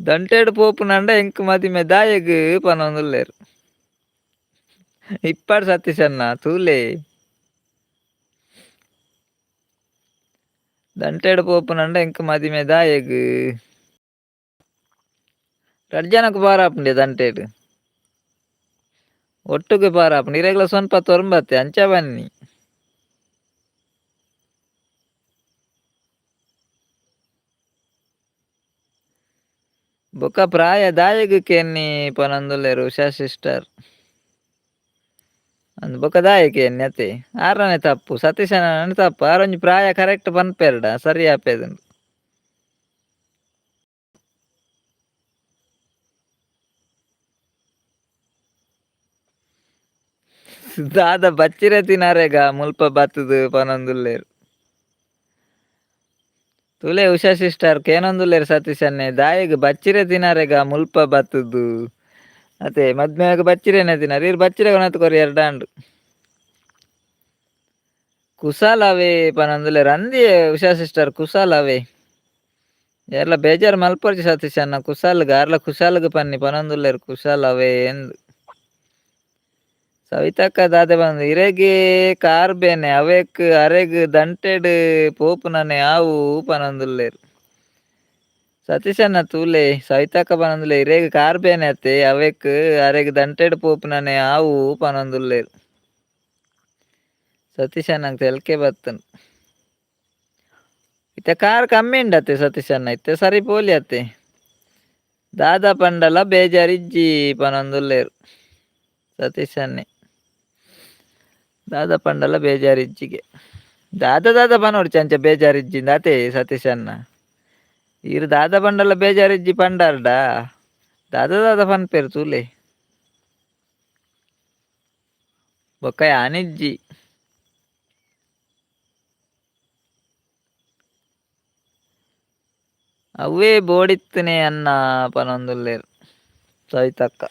ದಂಟೆಡ್ ಪೋಪುನಂಡ ಎಂಕ್ ಮದಿಮೆ ದಾಯೆಗ್ ಪನೊಂದುಲ್ಲೆರ್. ಇಪ್ಪಡ್ ಸತೀಶಣ್ಣ ತೂಲೆ. ದಂಟೆಡ್ ಪೋಪುನಂಡ ಎಂಕ್ ಮದಿಮೆ ದಾಯೆಗ್. ರಡ್ಡ್ ಜನಕ್ ಪಾರಾಪುಂಡೆ ದಂಟೆಡ್. ಒಟ್ಟುಗೆ ಪಾರಾಪುಂಡು ಇರೆಗ್ಲ 99 ಅಂಚ ಬನ್ನಿ. ಬೊಕ ಪ್ರಾಯ ದಾಯೆಗ್ ಕೇನ್ನಿ ಪನೊಂದುಲ್ಲೆರ್ ಉಷಾ ಸಿಸ್ಟರ್. ಅಂದ್ ಬೊಕ ದಾಯೆ ಕೇನ್ನಿ ಅತೆ ಆರನೆ ತಪ್ಪು ಸತೀಶಣ್ಣನ ತಪ್ಪು ಆರೊಂಜಿ ಪ್ರಾಯ ಕರೆಕ್ಟ್ ಪನ್ಪೆರ್ಡ ಸರಿ ಆಪೆದುಂಡು. ದಾದ ಬಚ್ಚಿರೆ ತಿನಾರೆಗ ಮುಲ್ಪ ಬತ್ತುದು ಪನೊಂದುಲ್ಲೆರ್. ತೂಲೆ ಉಷಾ ಸಿಸ್ಟರ್ ಕೇನೊಂದುಲ್ಲೆರ್ ಸತೀಶಣ್ಣೆ ದಾಯೆಗ್ ಬಚ್ಚಿರೆ ತಿನಾರೆಗ ಮುಲ್ಪ ಬತ್ತುದು. ಅತೆ ಮದ್ಮೆಗ್ ಬಚ್ಚಿರೆನೆ ತಿನಾರ್ ಈರ್ ಬಚ್ಚಿರೆ ಕೊನತ್ ಕೊರಿಯರ್ಡ ಆಂಡ್. ಕುಸಾಲ್ ಅವೇ ಪನೊಂದುಲ್ಲೆರ್ ಅಂದಿಯೇ ಉಷಾ ಸಿಸ್ಟರ್ ಕುಸಾಲ್ ಅವೇ. ಏರ್ಲ ಬೇಜಾರ್ ಮಲ್ಪೊರ್ಚಿ ಸತೀಶಣ್ಣ ಕುಸಾಲ್ಗ್ ಆರ್ಲ ಕುಸಾಲ್ಗ್ ಪನ್ನಿ ಪನೊಂದುಲ್ಲೆರ್ ಕುಸಾಲ್ ಅವೇ ಎಂದ್. ಸವಿತಕ್ಕ ದಾದೆ ಪಂದ್ ಇರೆಗೆ ಕಾರ್ ಬೇನೆ ಅವೆಕ್ ಅರೆಗ್ ದಂಟೆಡ್ ಪೋಪುನನೆ ಆವು ಪನೊಂದುಲ್ಲೆರ್. ಸತೀಶಣ್ಣ ತೂಲೆ ಸವಿತಕ್ಕ ಪನೊಂದುಲ್ಲೆ ಇರೆಗ್ ಕಾರ್ ಬೇನೆ ಅತ್ತೆ ಅವೆಕ್ ಅರೆಗ್ ದಂಟೆಡ್ ಪೋಪುನನೆ ಆವು ಪನೊಂದುಲ್ಲೆರ್. ಸತೀಶಣ್ಣಗ್ ತೆಲ್ಕೆ ಬತ್ತುಂಡು. ಇತ್ತೆ ಕಾರ್ ಕಮ್ಮಿ ಉಂಡತ್ತೆ ಸತೀಶಣ್ಣ ಇತ್ತೆ ಸರಿ ಪೋಲಿ ಅತ್ತೆ. ದಾದ ಪಂಡಲ ಬೇಜಾರಿಜ್ಜಿ ಪನೊಂದುಲ್ಲೆರ್ ಸತೀಶಣ್ಣೆ. ದಾದ ಪಂಡಲ ಬೇಜಾರಿಜ್ಜಿಗೆ. ದಾದ ದಾದ ಪನೊಡ್ಚಿ ಅಂಚ ಬೇಜಾರಿಜ್ಜಿಂದ ಅತೆ ಸತೀಶಣ್ಣ. ಈರ್ ದಾದ ಪಂಡಲ ಬೇಜಾರಿಜ್ಜಿ ಪಂಡರ್ಡ ದಾದ ದಾದ ಪನ್ಪೆರ್ ತೂಲೆ. ಬೊಕ್ಕ ಯಾನಿಜ್ಜಿ. ಅವೇ ಬೋಡಿತ್ತನೆ ಅನ್ನ ಪನೊಂದುಲ್ಲೆರ್ ಸವಿತಕ್ಕ.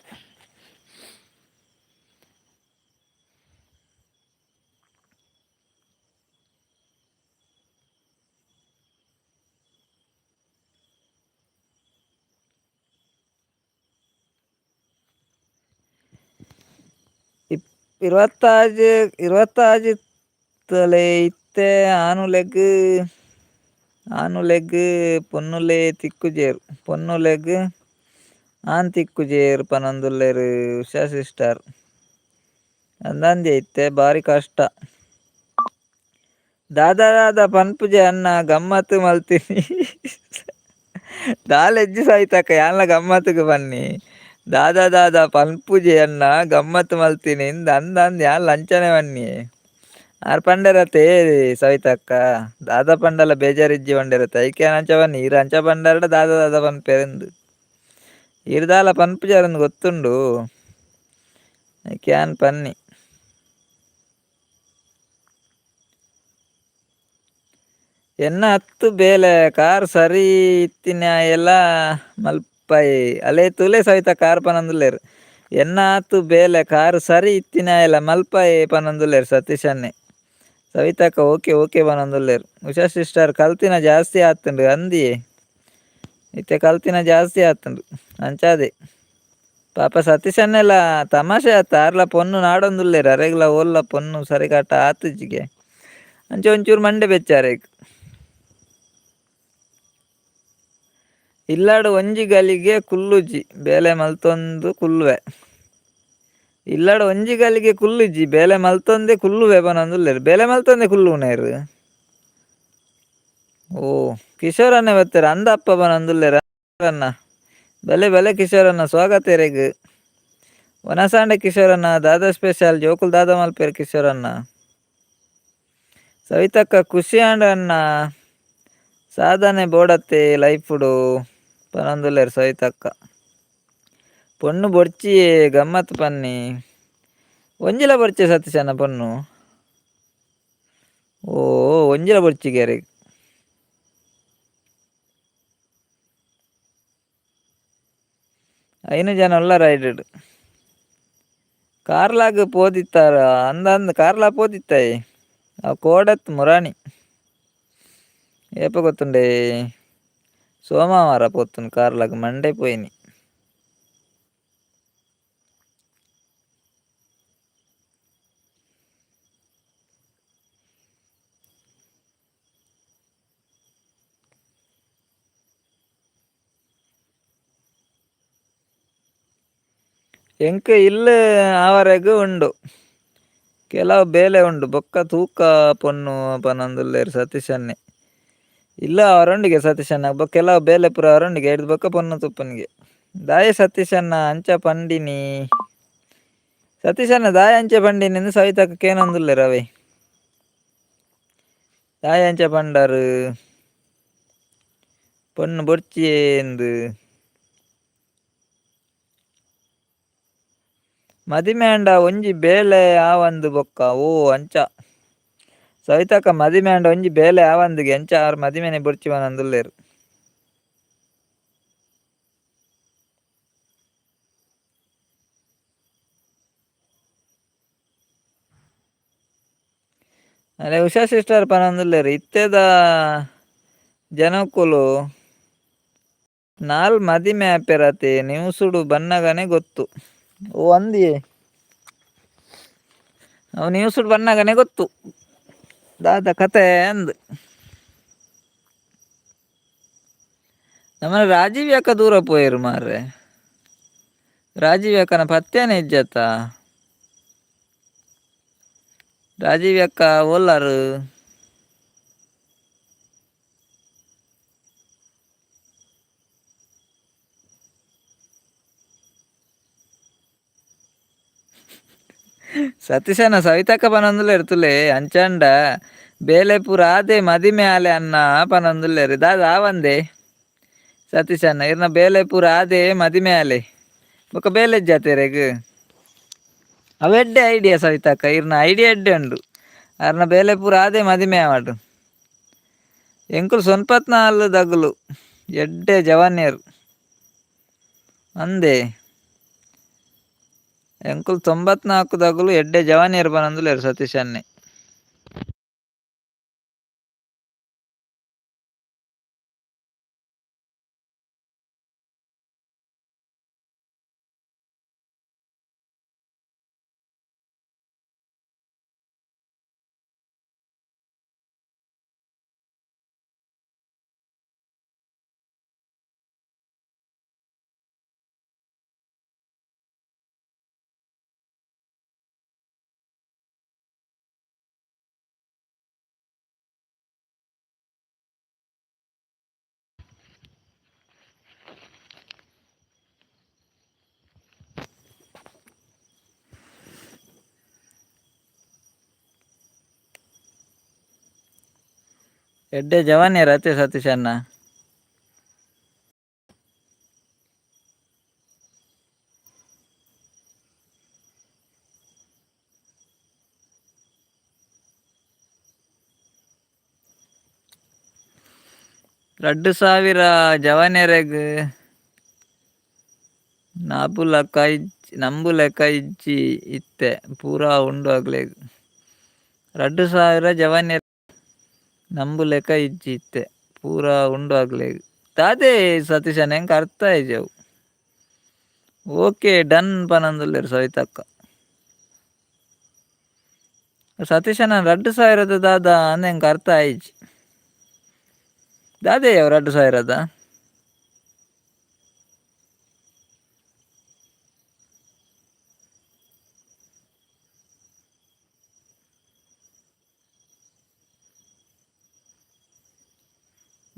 26 ತಲೆ ಇತ್ತೆ ಆನುಲೆಗ್ ಆನುಲೆಗ್ ಪೊನ್ನುಲೆ ತಿಕ್ಕುಜೆರ್ ಪೊನ್ನುಲೆಗ್ ಆನ್ ತಿಕ್ಕುಜೆರ್ ಪನೊಂದುಲ್ಲೆರ್ ಉಷಾ ಸಿಸ್ಟರ್. ಅಂದಂದೆ ಇತ್ತೆ ಬಾರಿ ಕಷ್ಟ. ದಾದ ದಾದ ಪನ್ಪುಜೆ ಅಣ್ಣ ಗಮ್ಮತ್ ಮಲ್ತಿನಿ. ದಾಲೆಜ್ಜಿ ಸವಿತಕ್ಕ ಯಾನ್ಲ ಗಮ್ಮತ್ಗ್ ಪನ್ನಿ. ದಾದ ದಾದ ಪನ್ಪುಜೆ ಅಣ್ಣ ಗಮ್ಮತ್ ಮಲ್ತಿನಿ ಇಂದ್ ಅಂದ್ ಯಾನ್ಲ ಅಂಚನೆ ಪನ್ನಿ. ಆರ್ ಪಂಡೆರತೆ ಸವಿತಕ್ಕ ದಾದ ಪಂಡಲ ಬೇಜಾರಿಜ್ಜಿ ಪಂಡೆರತೆ ಐಕೆ ಯಾನ್ ಅಂಚ ಪನ್ನಿ ಈರ್ ಅಂಚ ಪಂಡರ್ಡ ದಾದ ದಾದ ಪನ್ಪೆರಿಂದ್. ಈರ್ ದಾಲ ಪನ್ಪುಜಾರಂದ್ ಗೊತ್ತುಂಡು ಐಕೆ ಯಾನ್ ಪನ್ನಿ. ಎನ್ನ ಹತ್ತು ಬೇಲೆ ಕಾರ್ ಸರಿ ಇತ್ತಿನಾಯೆಲ ಮಲ್ಪಯೆ ಅಲೆ ತೂಲೆ ಸವಿತಕ್ಕ ಆರ್ ಪನೊಂದುಲ್ಲೆರ್. ಎನ್ನ ಆತ್ ಬೇಲೆ ಕಾರ್ ಸರಿ ಇತ್ತಿನಾಯೆಲ ಮಲ್ಪಯೆ ಪನೊಂದುಲ್ಲೆರ್ ಸತೀಶಣ್ಣೆ. ಸವಿತಕ್ಕ ಓಕೆ ಓಕೆ ಪನೊಂದುಲ್ಲೆರ್. ಉಷಾ ಸಿಸ್ಟರ್ ಕಲ್ತಿನ ಜಾಸ್ತಿ ಆತುಂಡು ಅಂದಿಯೇ. ಇತ್ತೆ ಕಲ್ತಿನ ಜಾಸ್ತಿ ಆತುಂಡು ಅಂಚಾದೆ. ಪಾಪ ಸತೀಶನ್ನೆಲ್ಲ ತಮಾಷೆ ಆತ ಆರ್ಲ ಪೊನ್ನು ನಾಡೊಂದುಲ್ಲೆರ್ ಅರೆಗ್ಲ ಓಲ್ಲ ಪೊನ್ನು ಸರಿಕಟ್ಟ ಆತುಜಿಗೆ. ಅಂಚ ಒಂಚೂರು ಮಂಡೆ ಬೆಚ್ಚ ಅರೆಗ್. ಇಲ್ಲಾಡ್ ಒಂಜಿ ಗಲಿಗೆ ಕುಲ್ಲುಜಿ ಬೇಲೆ ಮಲ್ತೊಂದು ಕುಲ್ಲುವೆ. ಇಲ್ಲಾಡ್ ಒಂಜಿ ಗಲಿಗೆ ಕುಲ್ಲುಜಿ ಬೇಲೆ ಮಲ್ತೊಂದೆ ಕುಲ್ಲುವೆ ಪನೊಂದುಲ್ಲೆರ್. ಬೇಲೆ ಮಲ್ತೊಂದೆ ಕುಲ್ಲುನೇರ್. ಓ ಕಿಶೋರನ್ನೇ ಬತ್ತೆರ್ ಅಂದಪ್ಪ ಪನೊಂದುಲ್ಲೆರ್ ಅಣ್ಣ. ಬಲೆ ಬಲೆ ಕಿಶೋರಣ್ಣ ಸ್ವಾಗತ ಇರೆಗ್. ವನಸಾಂಡ ಕಿಶೋರಣ್ಣ ದಾದಾ ಸ್ಪೆಷಲ್ ಜೋಕುಲು ದಾದಾ ಮಲ್ಪೆರ್ ಕಿಶೋರಣ್ಣ. ಸವಿತಕ್ಕ ಖುಷಿ ಆಂಡ್ ಅಣ್ಣ. ಸಾಧನೆ ಬೋಡತ್ತೆ ಲೈಫುಡು ಪನೊಂದುಲ್ಲೆರ್ ಸವಿತಕ್ಕ. ಪೊಣ್ಣು ಬೊಡ್ಚಿಯೇ ಗಮ್ಮತ್ ಪನ್ನಿ. ಒಂಜಿಲ ಬೊಡ್ಚಿ ಸತೀಶಣ್ಣ ಪೊಣ್ಣು. ಓ ಒಂಜಿಲ ಬೊಡ್ಚಿಗೆ ಅರೆಗ್. ಐನು ಜನ ಉಲ್ಲ ರೈಡ್. ಕಾರ್ಲಾಗ್ ಪೋದಿತ್ತಾರ ಅಂದ ಅಂದ್ ಕಾರ್ಲಾ ಪೋದಿತ್ತಾಯೆ. ಆ ಕೋಡತ್ ಮುರಾಣಿ. ಏಪ ಗೊತ್ತುಂಡೆ ಸೋಮವಾರ ಪೋತುನು ಕಾರ್ಲಾಗ್ ಮಂಡೆ ಪೋಯಿನಿ. ಎಂಕ್ ಇಲ್ಲ್ ಆವರೆಗ್ ಉಂಡು. ಕೆಲವು ಬೇಲೆ ಉಂಡು ಬೊಕ್ಕ ತೂಕ ಪೊನ್ನು ಪನೊಂದುಲ್ಲೆರ್ ಸತೀಶನ್ನೇ. ಇಲ್ಲ ಅವರೊಂಡಿಗೆ ಸತೀಶಣ್ಣ ಬೊಕ್ಕ ಕೆಲವು ಬೇಲೆ ಪೂರ ಅವರೊಂಡಿಗೆ ಐಡ್ದ್ ಬೊಕ್ಕ ಪೊನ್ನು ತೂಪುನಿಗೆ. ದಾಯೆ ಸತೀಶಣ್ಣ ಅಂಚ ಪಂಡಿನಿ. ಸತೀಶಣ್ಣ ದಾಯೆ ಅಂಚ ಪಂಡಿನಿ ಇಂದ್ ಸವಿತಕ್ಕ ಕೇನೊಂದುಲ್ಲೆರ್ ಅವೇ. ದಾಯೆ ಅಂಚ ಪಂಡರ್. ಪೊನ್ನು ಬೊಡ್ಚಿಯೇ ಇಂದ್. ಮದಿಮೆ ಆಂಡ ಒಂಜಿ ಬೇಲೆ ಆವಂದ್ ಬೊಕ್ಕ ಓ ಅಂಚ. ಸವಿತಕ್ಕ ಮದಿಮೆ ಆಂಡ ಒಂಜಿ ಬೇಲೆ ಆವಂದ್ಗೆ ಅಂಚ ಆರ್ ಮದಿಮೆನೆ ಬೊಡ್ಚಿ ಪನೊಂದುಲ್ಲೆರ್. ಅರೆ ಉಷಾ ಸಿಸ್ಟರ್ ಪನೊಂದುಲ್ಲೆರ್ ಇತ್ತೆದ ಜನಕುಲು ನಾಲ್ ಮದಿಮೆ ಆಪೆರತೆ ನ್ಯೂಸುಡು ಬನ್ನಗನೆ ಗೊತ್ತು. ಓ ಅಂದಿಯೇ. ಅವು ನ್ಯೂಸುಡು ಬನ್ನಗನೆ ಗೊತ್ತು. ದಾದ ಕತೆ ಅಂದ್. ನಮನ ರಾಜೀವ್ ಯಾಕ ದೂರ ಪೋಯೆರ್ ಮಾರ್ರೆ. ರಾಜೀವ್ ಯಾಕನ ಪತ್ತೆನೆ ಇಜ್ಜತ್ತ. ರಾಜೀವ್ ಅಕ್ಕ ಓಲಾರ್. ಸತೀಶನ ಸವಿತಕ್ಕ ಪನೊಂದುಲ್ಲೆರ್ ತೂಲೆ ಅಂಚಾಂಡ ಬೇಲೆ ಪೂರ ಆದೆ ಮದಿಮೆ ಆಲೆ ಅಣ್ಣ ಪನೊಂದುಲ್ಲೆರ್ ದಾದ ಆವಂದೆ. ಸತೀಶಣ್ಣ ಇರ್ನ ಬೇಲೆ ಪೂರ ಆದೆ ಮದಿಮೆ ಆಲೆ. ಬೊಕ ಬೇಲೆ ಇಜ್ಜಾತ ಇರೆಗ್. ಅವು ಎಡ್ಡೆ ಐಡಿಯಾ ಸವಿತಕ್ಕ ಇರ್ನ ಐಡಿಯಾ ಎಡ್ಡೆ ಉಂಡು. ಅರ್ನ ಬೇಲೆ ಪೂರ ಆದೆ ಮದಿಮೆ ಆವಡ್. ಎಂಕುಲು ಸೊನ್ಪತ್ನಾಲ್ ದಗುಲು ಎಡ್ಡೆ ಜವಾನ್ಯರು. ಅಂದೆ. ಎಂಕುಲು 94 ದಗುಲು ಎಡ್ಡೆ ಜವಾನಿಯರು ಪನೊಂದುಲ್ಲೆರ್ ಸತೀಶನ್ನೇ. ಎಡ್ಡೆ ಜವಾನಿಯರ್ ಅತ್ತೆ ಸತೀಶಣ್ಣ. 2000 ಜವನೆರೆಗ್ ನಾಪುಲಕ ಇಜ್ಜಿ ನಂಬುಲೆಕ ಇಜ್ಜಿ ಇತ್ತೆ ಪೂರಾ ಉಂಡು ಅಕ್ಲೆಗ್. 2000 ಜವನ್ಯ ನಂಬುಲೆಕ ಇಜ್ಜಿ ಇತ್ತೆ ಪೂರ ಉಂಡು ಆಗ್ಲೆ ದಾದೆ ಸತೀಶಣ್ಣ ಎಂಕ್ ಅರ್ಥ ಆಯಿಜವು. Okay done ಪನೊಂದುಲ್ಲೆರ್ ಸವಿತಕ್ಕ. ಸತೀಶಣ್ಣ 2000 ದಾದ ಅಂದ್ ಎಂಕ್ ಅರ್ಥ ಆಯಿಜಿ. ದಾದೆ ಅವು 2000?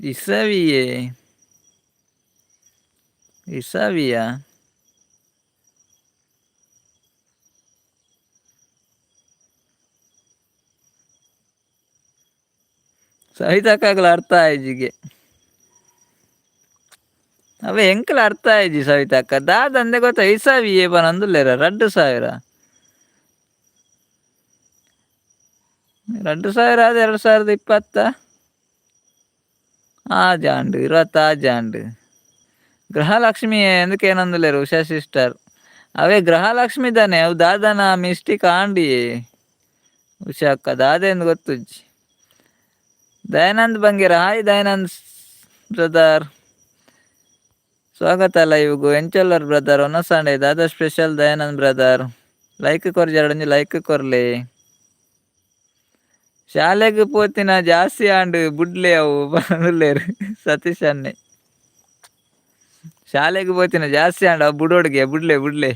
ಇಸವಿಯೇ ಇಸವಿಯಾ? ಸವಿತಕ್ಕಗ್ಲ ಅರ್ಥ ಆಯ್ಜಿಗೆ. ಅವೇ ಎಂಕಲ ಅರ್ಥ ಆಯ್ಜಿ ಸವಿತಕ್ಕ. ದಾದಂದೆ ಗೊತ್ತ ಇಸವಿಯೇ ಪನೊಂದುಲ್ಲೆರ 2000. 2000 ಆದ್ 2020 ಆಜಾಂಡ್ 26. ಗೃಹಲಕ್ಷ್ಮಿ ఎందుకేనందులేరు ಉಷಾ ಸಿಸ್ಟರ್. ಅವೇ ಗೃಹಲಕ್ಷ್ಮಿ ತಾನೆ ಅವು ದಾದನ ಮಿಸ್ಟೇಕ್ ಆಂಡಿಯೇ ಉಷಾ ಅಕ್ಕ ದಾದ ಎಂದು ಗೊತ್ತುಜ್ಜಿ. ದಯಾನಂದ್ ಬಂಗೇರ ಹಾಯ್ ದಯಾನಂದ್ ಬ್ರದರ್, ಸ್ವಾಗತ ಲೈವ್ಗು. ಎಂಚೊಲ್ಲರ್ ಬ್ರದರ್ ಒನಸಾಂಡೆ ದಾದ special Dayanand brother. Like ಕೊರ್ಜಾರೊಂಜಿ like ಕೊರ್ಲೆ. ಶಾಲೆಗ್ ಪೋತಿನ ಜಾಸ್ತಿ ಆಂಡ್ ಬುಡ್ಲೆ ಅವು ಪನೊಂದುಲ್ಲೆರ್ ಸತೀಶ್ ಅಣ್ಣೆ. ಶಾಲೆಗ್ ಪೋತಿನ ಜಾಸ್ತಿ ಆಂಡ್ ಅವು ಬುಡೋಡ್ಗೆ ಬುಡ್ಲೆ ಬುಡ್ಲೆ.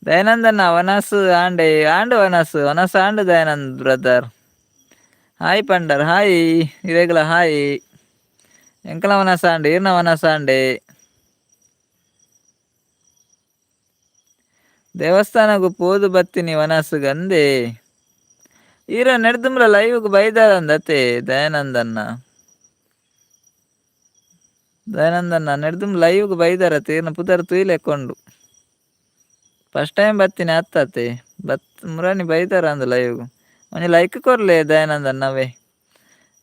ದಯಾನಂದಣ್ಣ ವನಸ್ ಆಂಡೆ ಆಂಡ್ ವನಸ್ ವನಸ್ and Dayanand brother. Hi ಪಂಡರ್ hi ಇರೆಗ್ಲ hi. ಎಂಕಲ ವನಸ್ and ಈರ್ನ ವನಸ್ ಆಂಡೆ. ದೇವಸ್ಥಾನಗ್ ಪೋದು ಬತ್ತಿನಿ ವನಸ್ಗ್ ಅಂದೆ. ಈರ ನೆಡ್ದುಂಬ್ಲ ಲೈವ್ಗ್ ಬೈದಾರಂದತೆ ದಯಾನಂದಣ್ಣ. ದಯಾನಂದಣ್ಣ ನೆಡ್ದುಂಬ್ ಲೈವ್ಗ್ ಬೈದಾರತೆ ಈರ್ನ ಪುದರ್ ತೂಯ್ಲೆಕೊಂಡು. ಫಸ್ಟ್ ಟೈಮ್ ಬತ್ತಿನಿ ಅತ್ತತೆ ಬತ್ ಮುರಾನಿ ಬೈದಾರ ಅಂದ್ ಲೈವ್ಗ್. ಒಂಜಿ ಲೈಕ್ ಕೊರ್ಲೆ ದಯಾನಂದಣ್ಣವೇ.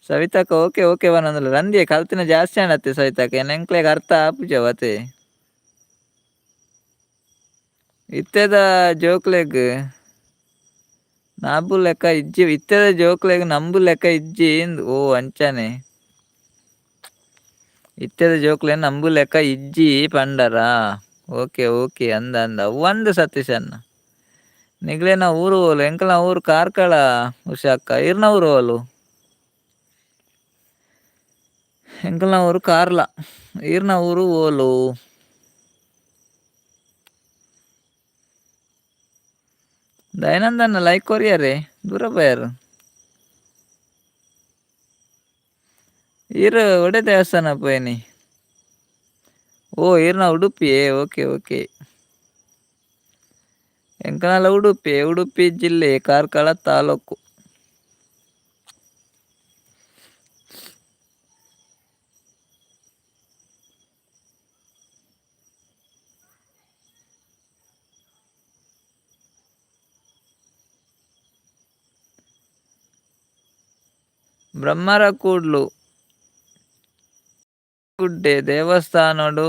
ಸವಿತಕ್ಕ ಓಕೆ ಓಕೆ ಪನೊಂದುಲ್ಲೆರ್. ರಂದಿಯೇ ಕಲ್ತಿನ ಜಾಸ್ತಿ ಆಂಡತ್ತೆ ಸವಿತಕ್ಕ ಎಂಕ್ಲೆಗ್ ಅರ್ಥ ಆಪುಜವು ಅತೆ. ಇತ್ತೆದ ಜೋಕ್ಲೆಗ್ ನಾಬು ಲೆಕ್ಕ ಇಜ್ಜಿ ಇತ್ತೆದ ಜೋಕ್ಲೆಗ್ ನಂಬು ಲೆಕ್ಕ ಇಜ್ಜಿ ಓ ಅಂಚನೆ. ಇತ್ತೆದ ಜೋಕ್ಲೆನ್ ನಂಬು ಲೆಕ್ಕ ಇಜ್ಜಿ ಪಂಡರಾ. ಓಕೆ ಓಕೆ ಅಂದ ಅಂದ ಅವ್ವಂದ್ ಸತೀಶಣ್ಣ. ನಿಗ್ಲೇನ ಊರು ಓಲು? ಎಂಕಲ್ನ ಊರು ಕಾರ್ಕಳ ಉಷಾಕ್ಕ. ಈರ್ನ ಊರು ಓಲು? ಎಂಕಲ್ನ ಊರು ಕಾರ್ಲ. ಈರ್ನ ಊರು ಓಲು? ದಯಾನಂದಣ್ಣ ಲೈಕ್ ಕೊರಿಯರೆ ದೂರ ಪೋಯರ್. ಈರ್ ಒಡೆ ದೇವಸ್ಥಾನ ಪೋಯಿನಿ? ಓ ಈರ್ನ ಉಡುಪಿಯೇ? Okay okay. ಎಂಕಲ್ನಲ ಉಡುಪಿ, ಉಡುಪಿ ಜಿಲ್ಲೆ ಕಾರ್ಕಳ ತಾಲೂಕು. ಬ್ರಹ್ಮರ ಕೂಡ್ಲು ಗುಡ್ಡೆ ದೇವಸ್ಥಾನೊಡು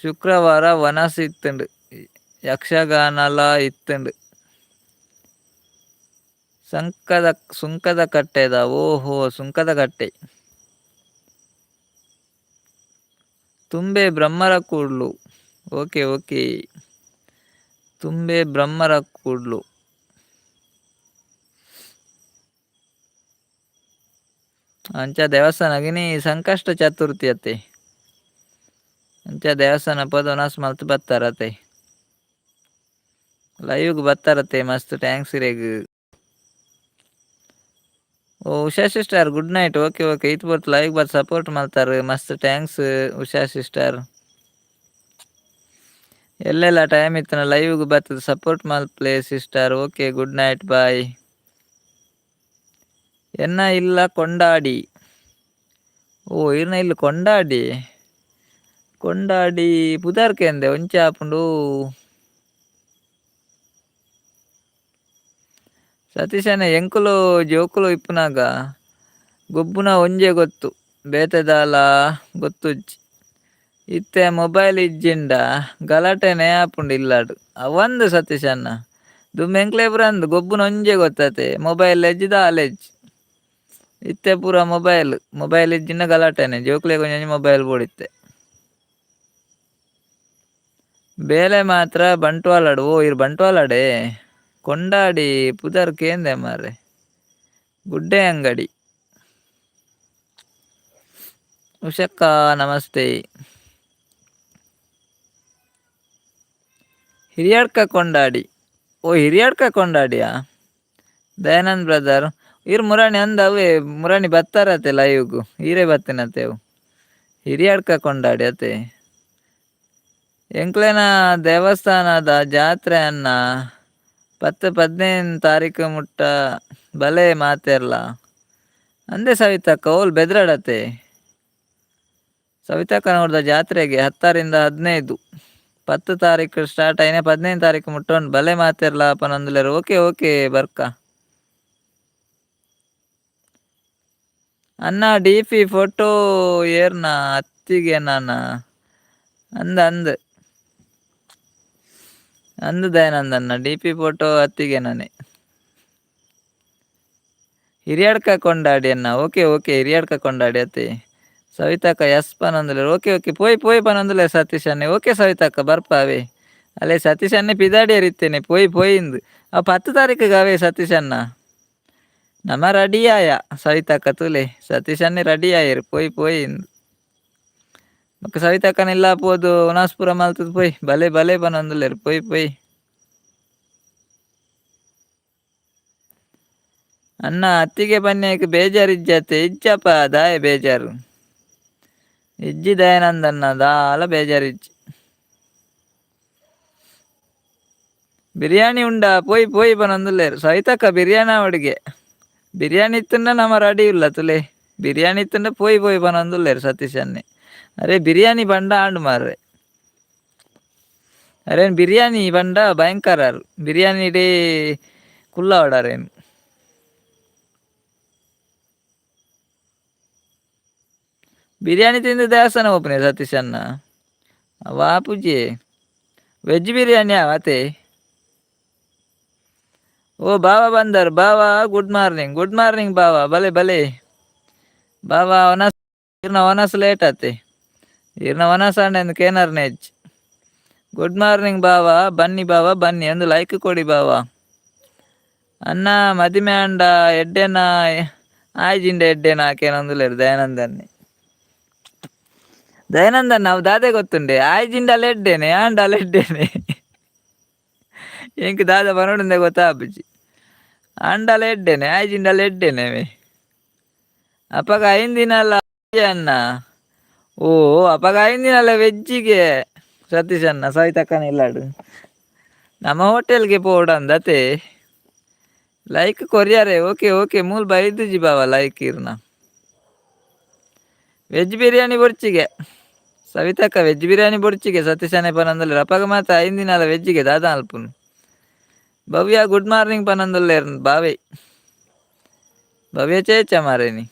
ಶುಕ್ರವಾರ ವನಸ್ ಇತ್ತುಂಡು. ಯಕ್ಷಗಾನಲ ಇತ್ತುಂಡು. ಸುಂಕದ ಕಟ್ಟೆದ ಓಹೋ ಸುಂಕದ ಕಟ್ಟೆ. ತುಂಬೆ ಬ್ರಹ್ಮರ ಕೂಡ್ಲು ಓಕೆ ಓಕೆ. ತುಂಬೆ ಬ್ರಹ್ಮರ ಕೂಡ್ಲು. ಅಂಚ ದೇವಸ್ಥಾನಗಿನಿ ಸಂಕಷ್ಟ ಚತುರ್ಥಿ ಅತ್ತೆ. ಅಂಚ ದೇವಸ್ಥಾನ ಪೋದು ವನಸ್ ಮಲ್ತ್ ಬತ್ತಾರತೆ. ಲೈವ್ಗ್ ಬತ್ತಾರತೆ ಮಸ್ತ್ thanks ಇರೆಗ್. ಓ Usha sister good night. Okay okay ಈತ್ ಪೊರ್ತು ಲೈವ್ ಬತ್ ಸಪೋರ್ಟ್ ಮಲ್ತಾರ್ ಮಸ್ತ್ thanks Usha sister. ಎಲ್ಲೆಲ್ಲ ಟೈಮ್ ಇತ್ತುಂಡ ಲೈವ್ಗ್ ಬತ್ತುದು ಸಪೋರ್ಟ್ ಮಲ್ಪುಲೆ sister. Okay good night bye. ಎನ್ನ ಇಲ್ಲ ಕೊಂಡಾಡಿ. ಓ ಈರ್ನ ಇಲ್ಲ್ ಕೊಂಡಾಡಿ. ಕೊಂಡಾಡಿ ಪುದರ್ ಕೇಂದೆ ಒಂಚೆ ಆಪುಂಡು. ಸತೀಶಣ್ಣ ಎಂಕುಲು ಜೋಕುಲು ಇಪ್ಪುನಗ ಗೊಬ್ಬುನ ಒಂಜೆ ಗೊತ್ತು ಬೇತೆ ದಾಲ ಗೊತ್ತುಜ್ಜಿ. ಇತ್ತೆ ಮೊಬೈಲ್ ಇಜ್ಜಿಂಡ ಗಲಾಟೆನೆ ಆಪುಂಡು ಇಲ್ಲಡ್. ಅವಂದ್ ಸತೀಶಣ್ಣ ದುಂಬು ಎಂಕ್ಲೆ ಪೂರ ಅಂದ್ ಗೊಬ್ಬುನ ಒಂಜೆ ಗೊತ್ತಾತೆ ಮೊಬೈಲ್ ಎಜ್ಜಿ ದಾಲ ಎಜ್ಜಿ ಇತ್ತೆ ಪೂರ ಮೊಬೈಲ್ ಮೊಬೈಲ್ ಇಜ್ಜಿಂಡ ಗಲಾಟೆನೆ ಜೋಕ್ಲೆಗ್ ಒಂಜೊಂಜಿ ಮೊಬೈಲ್ ಬೋಡಿತ್ತೆ. ಬೇಲೆ ಮಾತ್ರ ಬಂಟ್ವಾಳಡ್ ಓ ಇರ್ ಬಂಟ್ವಾಳಡೆ ಕೊಂಡಾಡಿ ಪುದರ್ ಕೇಂದೆ ಮಾರ್ರೆ. ಗುಡ್ಡೆ ಅಂಗಡಿ. ಉಷಕ್ಕ ನಮಸ್ತೆ. ಹಿರಿಯಡ್ಕ ಕೊಂಡಾಡಿ ಓ ಹಿರಿಯಡ್ಕ ಕೊಂಡಾಡಿಯಾ ದಯಾನಂದ್ ಬ್ರದರ್ ಇರ್ ಮುರಾಣಿ ಅಂದ ಅವೇ ಮುರಾಣಿ ಬತ್ತಾರತೆ ಲೈವ್ಗು ಈರೇ ಬತ್ತಿನತೆ ಅವು ಹಿರಿಯಡ್ಕ ಕೊಂಡಾಡಿ ಅತೆ. ಎಂಕ್ಲೆನ ದೇವಸ್ಥಾನದ ಜಾತ್ರೆ ಅನ್ನ 10 15 ತಾರೀಕು ಮುಟ್ಟ ಬಲೆ ಮಾತೆರ್ಲ ಅಂದೆ ಸವಿತಕ್ಕ ಓಲ್ ಬೆದ್ರಡತೆ. ಸವಿತಕ್ಕನವ್ರದ ಜಾತ್ರೆಗೆ 10ರಿಂದ 15 10 ತಾರೀಕು ಸ್ಟಾರ್ಟ್ ಆಯ್ನೆ 15 ತಾರೀಕು ಮುಟ್ಟ ಬಲೆ ಮಾತೆರ್ಲ ಪನೊಂದುಲ್ಲೆರ್. Okay okay ಬರ್ಕ. ಅಣ್ಣ ಡಿ ಪಿ ಫೋಟೋ ಏರ್ನ ಅತ್ತಿಗೆ ನಾನ ಅಂದ ಅಂದ್ ಅಂದ್ ದಯಾನಂದ ಅಣ್ಣ ಡಿ ಪಿ ಫೋಟೋ ಅತ್ತಿಗೆ ನಾನೇ. ಹಿರಿಯಡ್ಕ ಕೊಂಡಾಡಿ ಅಣ್ಣ ಓಕೆ ಓಕೆ ಹಿರಿಯಡ್ಕ ಕೊಂಡಾಡಿ ಅತ್ತೆ. ಸವಿತಕ್ಕ ಎಸ್ ಪನೊಂದುಲ್ಲೆರ್ ಓಕೆ ಓಕೆ ಪೋಯ್ ಪೋಯ್ ಪನೊಂದುಲ್ಲೆರ್ ಸತೀಶ್ ಅಣ್ಣೆ. ಓಕೆ ಸವಿತಕ್ಕ ಬರ್ಪ ಅವೇ ಅಲ್ಲೇ ಸತೀಶ್ ಅಣ್ಣೆ ಪಿದಾಡಿಯರ್ ಇತ್ತೇನೆ ಪೋಯ್ ಪೋಯಿಂದ್ ಅವು 10 ತಾರೀಕಿಗೆ ಅವೇ ಸತೀಶ್ ಅಣ್ಣ. ನಮ ರೆಡಿ ಆಯ ಸವಿತಕ್ಕ ತೂಲೆ ಸತೀಶ್ ಅಣ್ಣೆ ರೆಡಿ ಆಯೆರ್ ಪೋಯ್ ಪೋಯಿಂದ್. ಬೊಕ್ಕ ಸವಿತಕ್ಕನ ಇಲ್ಲ ಪೋದು ಉನಾಸ್ಪುರ ಮಲ್ತುದು ಪೋಯ್ ಬಲೆ ಬಲೆ ಪನೊಂದುಲ್ಲೆರ್ ಪೋಯ್ ಪೋಯ್. ಅಣ್ಣ ಅತ್ತಿಗೆ ಪನ್ಯಕ್ ಬೇಜಾರ್ ಇಜ್ಜತೆ ಇಜ್ಜಪ್ಪ ದಾಯೆ ಬೇಜಾರು ಇಜ್ಜಿ ದಯಾನಂದಣ್ಣ ದಾಲ ಬೇಜಾರ್ ಇಜ್ಜಿ. ಬಿರಿಯಾನಿ ಉಂಡಾ ಪೋಯ್ ಪೋಯ್ ಪನೊಂದುಲ್ಲೆರ್ ಸವಿತಕ್ಕ ಬಿರಿಯಾನಿ ಅವಡಿಗೆ ಬಿರಿಯಾನಿ ಇತ್ತುಂಡ ನಮ ರೆಡಿ ಇಲ್ಲ ತುಲೆ ಬಿರಿಯಾನಿ ಇತ್ತುಂಡ ಪೋಯ್ ಪೋಯ್ ಪನೊಂದುಲ್ಲೆರ್ ಸತೀಶ್ ಅಣ್ಣೆ. ಅರೆ ಬಿರಿಯಾನಿ ಪಂಡ ಆಂಡ್ ಮಾರ್ರೆ. ಅರೇನ್ ಬಿರಿಯಾನಿ ಪಂಡ ಭಯಂಕರ ಬಿರಿಯಾನಿ ಡೇ ಕುಲ್ಲಾವಡ್ ಅರೇನ್. ಬಿರಿಯಾನಿ ತಿಂದು ದೇವಸ್ಥಾನ ಪೋಪುನೆ ಸತೀಶ್ ಅಣ್ಣ ವಾಪುಜಿ ವೆಜ್ ಬಿರಿಯಾನಿ ಆವತೆ. ಓ ಬಾವಾ ಬಂದರ್ ಬಾವಾ ಗುಡ್ ಮಾರ್ನಿಂಗ್ ಗುಡ್ ಮಾರ್ನಿಂಗ್ ಬಾವಾ ಬಲೆ ಬಲೆ ಬಾವಾ ಒನಸ್ ಇರ್ನ ಒನಸ್ ಲೇಟ್ ಆತೆ ಇರ್ನ ಒನಸ್ ಆಂಡ ಕೇನರ್ನೆ ಹೆಚ್ಚು. ಗುಡ್ ಮಾರ್ನಿಂಗ್ ಬಾವಾ ಬನ್ನಿ ಬಾವಾ ಬನ್ನಿ ಒಂದು ಲೈಕ್ ಕೊಡಿ ಬಾವಾ. ಅಣ್ಣ ಮದಿಮೆ ಆಂಡ ಎಡ್ಡೆನ ಆಯ್ಜಿಂಡ ಎಡ್ಡೆನ ಕೇನೊಂದುಲ್ಲೆರ್ ದಯಾನಂದನ್ನೇ. ದಯಾನಂದಣ್ಣ ಅವು ದಾದೆ ಗೊತ್ತುಂಡೆ ಆಯ್ಜಿಂಡಲ ಎಡ್ಡೆನೆ ಆಂಡಲ ಎಡ್ಡೆನೆ ಎಂಕ್ ದಾದ ಪನೊಡುಂದೆ ಗೊತ್ತಾಪುಜಿ ಆಂಡಲ ಎಡ್ಡೆನೆ ಆಯ್ಜಿಂಡಲ ಎಡ್ಡೆನೆ ಅವೆ. ಅಪಗ ಐನ್ ದಿನಲ ಅಣ್ಣ ಓ ಅಪಗ ಐನ್ ದಿನಲ ವೆಜ್ಜಿಗೆ ಸತೀಶ್ ಅಣ್ಣ ಸವಿತಕ್ಕನ ಇಲ್ಲಾಡು ನಮ್ಮ ಹೋಟೆಲ್ಗೆ ಪೋವಡಂದತೆ ಲೈಕ್ ಕೊರಿಯಾರೆ ಓಕೆ ಓಕೆ ಮೂಲ್ ಬೈದುಜಿ ಬಾವ ಲೈಕ್ ಇರ್ನ. ವೆಜ್ ಬಿರಿಯಾನಿ ಬೊರ್ಚಿಗೆ ಸವಿತಕ್ಕ ವೆಜ್ ಬಿರಿಯಾನಿ ಬೊರ್ಚಿಗೆ ಸತೀಶನೇ ಪನೊಂದುಲ್ಲೆರ್ ಅಪಗ ಮಾತ ಐನ್ ದಿನಲ ವೆಜ್ಜಿಗೆ ದಾದ ಮಲ್ಪುನು. ಭವ್ಯ ಗುಡ್ ಮಾರ್ನಿಂಗ್ ಪನೊಂದುಲ್ಲೆರ್ ಬಾವೆ ಭವ್ಯ ಚೇಚ ಮಾರೇನಿ.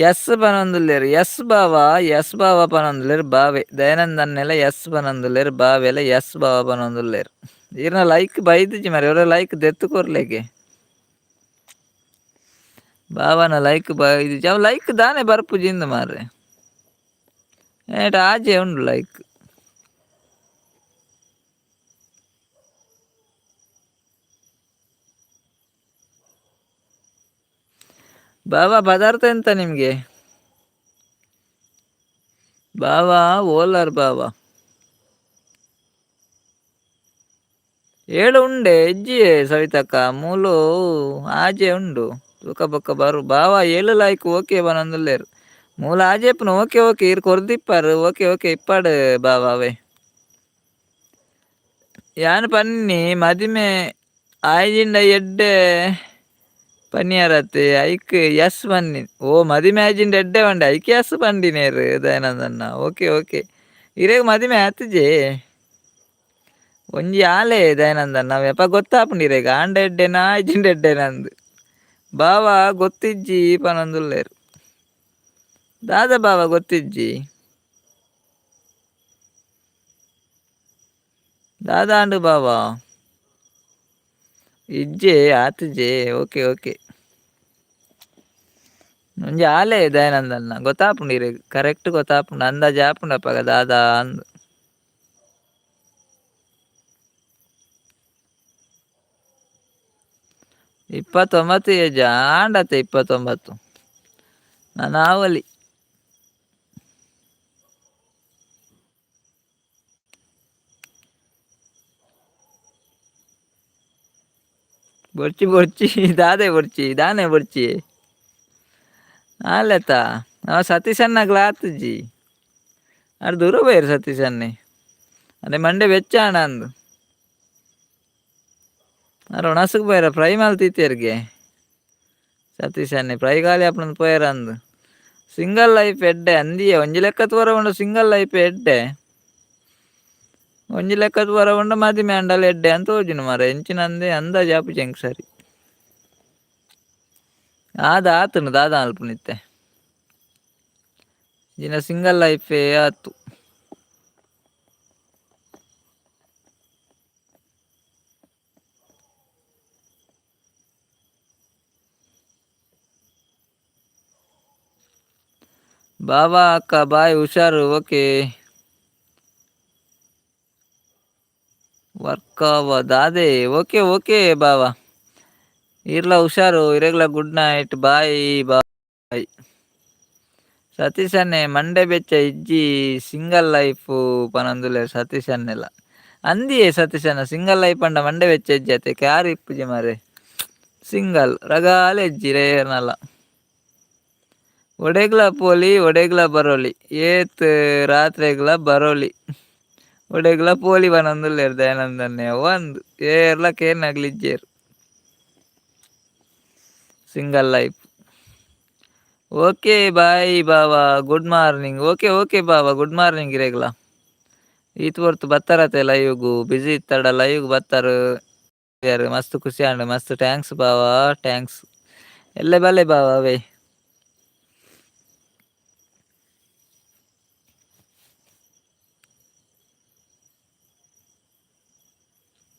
ಎಸ್ ಪನೊಂದುಲ್ಲೆರ್ ಎಸ್ ಬಾವಾ ಎಸ್ ಬಾವಾ ಪನೊಂದುಲ್ಲೆರ್ ಬಾವೆ ದಯಾನಂದನ್ನೆಲ ಎಸ್ ಪನೊಂದುಲ್ಲೆರ್ ಬಾವೆಲ ಎಸ್ ಬಾವಾ ಪನೊಂದುಲ್ಲೆರ್. ಈರ್ನ ಲೈಕ್ ಬೈದುಜಿ ಮಾರ್ರೆ ಒರ ಲೈಕ್ ದೆತ್ತ್ ಕೊರ್ಲೆಗೆ ಬಾವನ ಲೈಕ್ ಬೈದುಜಿ ಅವು ಲೈಕ್ ದಾನೆ ಬರ್ಪುಜಿ ಇಂದ್ ಮಾರ್ರೆ ಏಟ ಆಜೆ ಉಂಡು ಲೈಕ್. ಬಾವಾ ಪದಾರ್ಥ ಎಂತ ನಿಮಗೆ? ಬಾವಾ ಓಲಾರ್ ಬಾವಾ ಏಳು ಉಂಡೆ ಇಜ್ಜಿಯೇ ಸವಿತಕ್ಕ ಮೂಲು ಆಜೆ ಉಂಡು ತೂಕ ಬೊಕ್ಕ ಬರು ಬಾವಾ ಏಳು ಲೈಕ್ ಓಕೆ ಪನೊಂದುಲ್ಲೆರ್ ಮೂಲು ಆಜೆಪುನ ಓಕೆ ಓಕೆ ಇರ್ ಕೊರ್ದಿಪ್ಪರ್ ಓಕೆ ಓಕೆ ಇಪ್ಪಡ್ ಬಾವಾ ಅವೇ. ಯಾನ್ ಪನ್ನಿ ಮದಿಮೆ ಆಯ್ಜಿಂಡ ಎಡ್ಡೆ ಪನಿಯಾರತ್ತೆ ಐಕ್ ಎಸ್ ಪನ್ನಿ ಓ ಮದಿಮೆ ಆಯ್ಜಿಂಡ ಎಡ್ಡೆ ಪಂಡೆ ಐಕ್ ಎಸ್ ಪಂಡಿನೇರ್ ದಯಾನಂದಣ್ಣ ಓಕೆ ಓಕೆ ಇರೆಗ್ ಮದಿಮೆ ಆತಿಜೆ ಒಂಜಿ ಆಲೆ ದಯಾನಂದಣ್ಣ ಅವ ಗೊತ್ತಾಪುಂಡು ಇರೆಗ್ ಆಂಡ ಎಡ್ಡೆನಾ ಆಯ್ಜಿಂಡ ಎಡ್ಡೆನಾ ಅಂದ್ ಬಾವಾ ಗೊತ್ತಿಜ್ಜಿ ಪನೊಂದುಲ್ಲೆರ್ ದಾದ ಬಾವಾ ಗೊತ್ತಿಜ್ಜಿ. ದಾದಾಂಡು ಬಾವಾ? ಇಜ್ಜೆ ಆತುಜೆ. Okay okay. ಒಂಜಿ ಆಲೆ ದಯಾನಂದನ್ನ ಗೊತ್ತಾಪುಂಡು ಇರೆಗ್ ಕರೆಕ್ಟ್ ಗೊತ್ತಾಪುಂಡು ಅಂದಾಜು ಆಪುಂಡು ಅಪಗ ದಾದಾ ಅಂದ್. 29 ಏಜ್ ಆಂಡತೆ 29 ನಾನು ಆವಲಿ. ಬೊರ್ಚಿ ಬೊರ್ಚಿ ದಾದೆ ಬೊರ್ಚಿ ದಾನೆ ಬೊರ್ಚಿ ಆಲೆತ ಅವ ಸತೀಶಣ್ಣಗ್ಲ ಆತುಜಿ ಅರ್ ದೂರ ಪೋಯೆರ್ ಸತೀಶಣ್ಣೆ ಅರೆ ಮಂಡೆ ಬೆಚ್ಚ ಆಂಡ ಅಂದ್. ಅರ್ ಒಣಸುಗ್ ಪೋಯೆರ ಫ್ರೈ ಮಲ್ತಿತ್ತೆರ್ಗೆ ಸತೀಶಣ್ಣೆ ಫ್ರೈ ಖಾಲಿ ಆಪುಂಡು ಪೋಯೆರ ಅಂದ್. ಸಿಂಗಲ್ ಲೈಫ್ ಎಡ್ಡೆ ಅಂದಿಯೇ ಒಂಜಿ ಲೆಕ್ಕ ತೂವರೆ ಪೋಂಡ ಸಿಂಗಲ್ ಲೈಫ್ ಎಡ್ಡೆ ಒಂಜಿ ಲೆಕ್ಕ ತೂವರೆ ಪೋಂಡ ಮದಿಮೆ ಆಂಡಲ ಎಡ್ಡೆ ಅಂತ ತೋಜುಂಡು ಮಾರ್ರೆ ಎಂಚಿನ ಅಂದೆ ಅಂದಾಜು ಆಪುಜಿ ಎಂಕ್ ಸರಿ. ಆದ್ ಆತುಂಡು ದಾದ ಮಲ್ಪುನು ಇತ್ತೆ ಇಜಿಂಡ ಸಿಂಗಲ್ ಲೈಫೇ ಆತು. ಬಾಬಾ ಅಕ್ಕ ಬಾಯ್ ಹುಷಾರು ಓಕೆ. ವರ್ಕ್ ದಾದೆ ಓಕೆ ಓಕೆ ಬಾವಾ. ಇರ್ಲ ಹುಷಾರು ಇರೆಗ್ಲ good night bye bye. Satish ಅಣ್ಣೆ ಮಂಡೆ ಬೆಚ್ಚ ಇಜ್ಜಿ ಸಿಂಗಲ್ ಲೈಫ್ ಪನೊಂದುಲ್ಲೆರ್ ಸತೀಶ್ ಅಣ್ಣೆಲ. ಅಂದಿಯೇ ಸತೀಶ್ ಅಣ್ಣ ಸಿಂಗಲ್ ಲೈಫ್ ಪಂಡ ಮಂಡೆ ಬೆಚ್ಚ ಇಜ್ಜಿ ಅತೆ ಕ್ಯಾರ್ ಇಪ್ಪುಜಿ ಮಾರ್ರೆ. ಸಿಂಗಲ್ ರಗಾಲೆ ಇಜ್ಜಿ ರೇರ್ನಲ. ಒಡೆಗ್ಲ ಪೋಲಿ ಒಡೆಗ್ಲ ಬರೋಲಿ ಏತ್ ರಾತ್ರೆಗ್ಲ ಬರೋಲಿ ಒಡೆಗ್ಲ ಪೋಲಿ ಪನೊಂದುಲ್ಲೆರ್ ದಯಾನಂದಣ್ಣೆ ಅವು ಅಂದ್ ಏರ್ಲ ಕೇನ್ನಗ್ಲ್ ಇಜ್ಜೆರ್. Single life. ಓಕೆ ಬಾಯ್ ಬಾವಾ ಗುಡ್ ಮಾರ್ನಿಂಗ್. ಓಕೆ ಓಕೆ ಬಾವಾ ಗುಡ್ ಮಾರ್ನಿಂಗ್ ಇರೆಗ್ಲ. ಈತ್ ಪೊರ್ತು ಬತ್ತಾರತೆ ಲೈವ್ಗು ಬಿಜಿ ಇತ್ತಡ ಲೈವ್ಗ್ ಬತ್ತಾರು ಮಸ್ತ್ ಖುಷಿ ಆಂಡ್ ಮಸ್ತ್ thanks ಬಾವಾ thanks. ಎಲ್ಲೆ ಬಲೆ ಬಾವಾ ಅವೇ.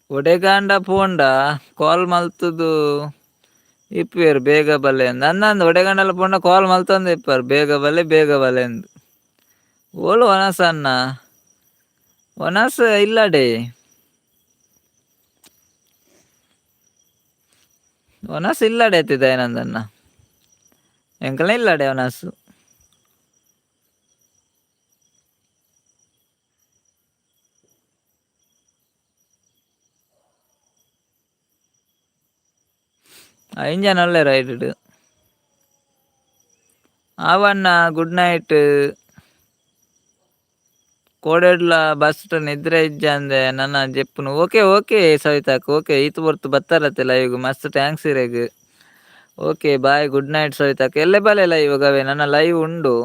ಒಡೆಗಾಂಡ ಪೋಂಡ ಕಾಲ್ ಮಲ್ತುದು ಇಪ್ಪುವೆರ್ ಬೇಗ ಬಲೆ ಅಂದ್ ಅಂದಂದ್ ಒಡೆಗಾಂಡಲ ಪೋಂಡ ಕಾಲ್ ಮಲ್ತೊಂದು ಇಪ್ಪರ್ ಬೇಗ ಬಲೆ ಬೇಗ ಬಲೆ ಅಂದ್. ಓಲು ವನಸ್ ಅಣ್ಣ ವನಸ್ ಇಲ್ಲಡೆ ವನಸ್ ಇಲ್ಲಡೆ ಅತ್ತೆ ದಯಾನಂದಣ್ಣ ಎಂಕಲ್ನ ಇಲ್ಲಡೆ ವನಸ್. ಐನ್ ಜನ ಉಲ್ಲೆರ್ ಐಟುಡು. ಆವಣ್ಣ ಗುಡ್ ನೈಟ್. ಕೋಡೆಡ್ಲ ಬಸ್ಟ್ ನಿದ್ರೆ ಇಜ್ಜಂದೆ ನನ ಜೆಪ್ಪುನು ಓಕೆ ಓಕೆ ಸವಿತಾಕ್ ಓಕೆ ಈತ್ ಪೊರ್ತು ಬತ್ತಾರತೆ ಲೈವ್ಗ್ ಮಸ್ತ್ thanks ಇರೆಗ್. ಓಕೆ ಬಾಯ್ ಗುಡ್ ನೈಟ್ ಸವಿತಾಕ್ ಎಲ್ಲೆ ಬಲೆ ಲೈವ್ ಅವೇ ನನ್ನ ಲೈವ್ ಉಂಡು.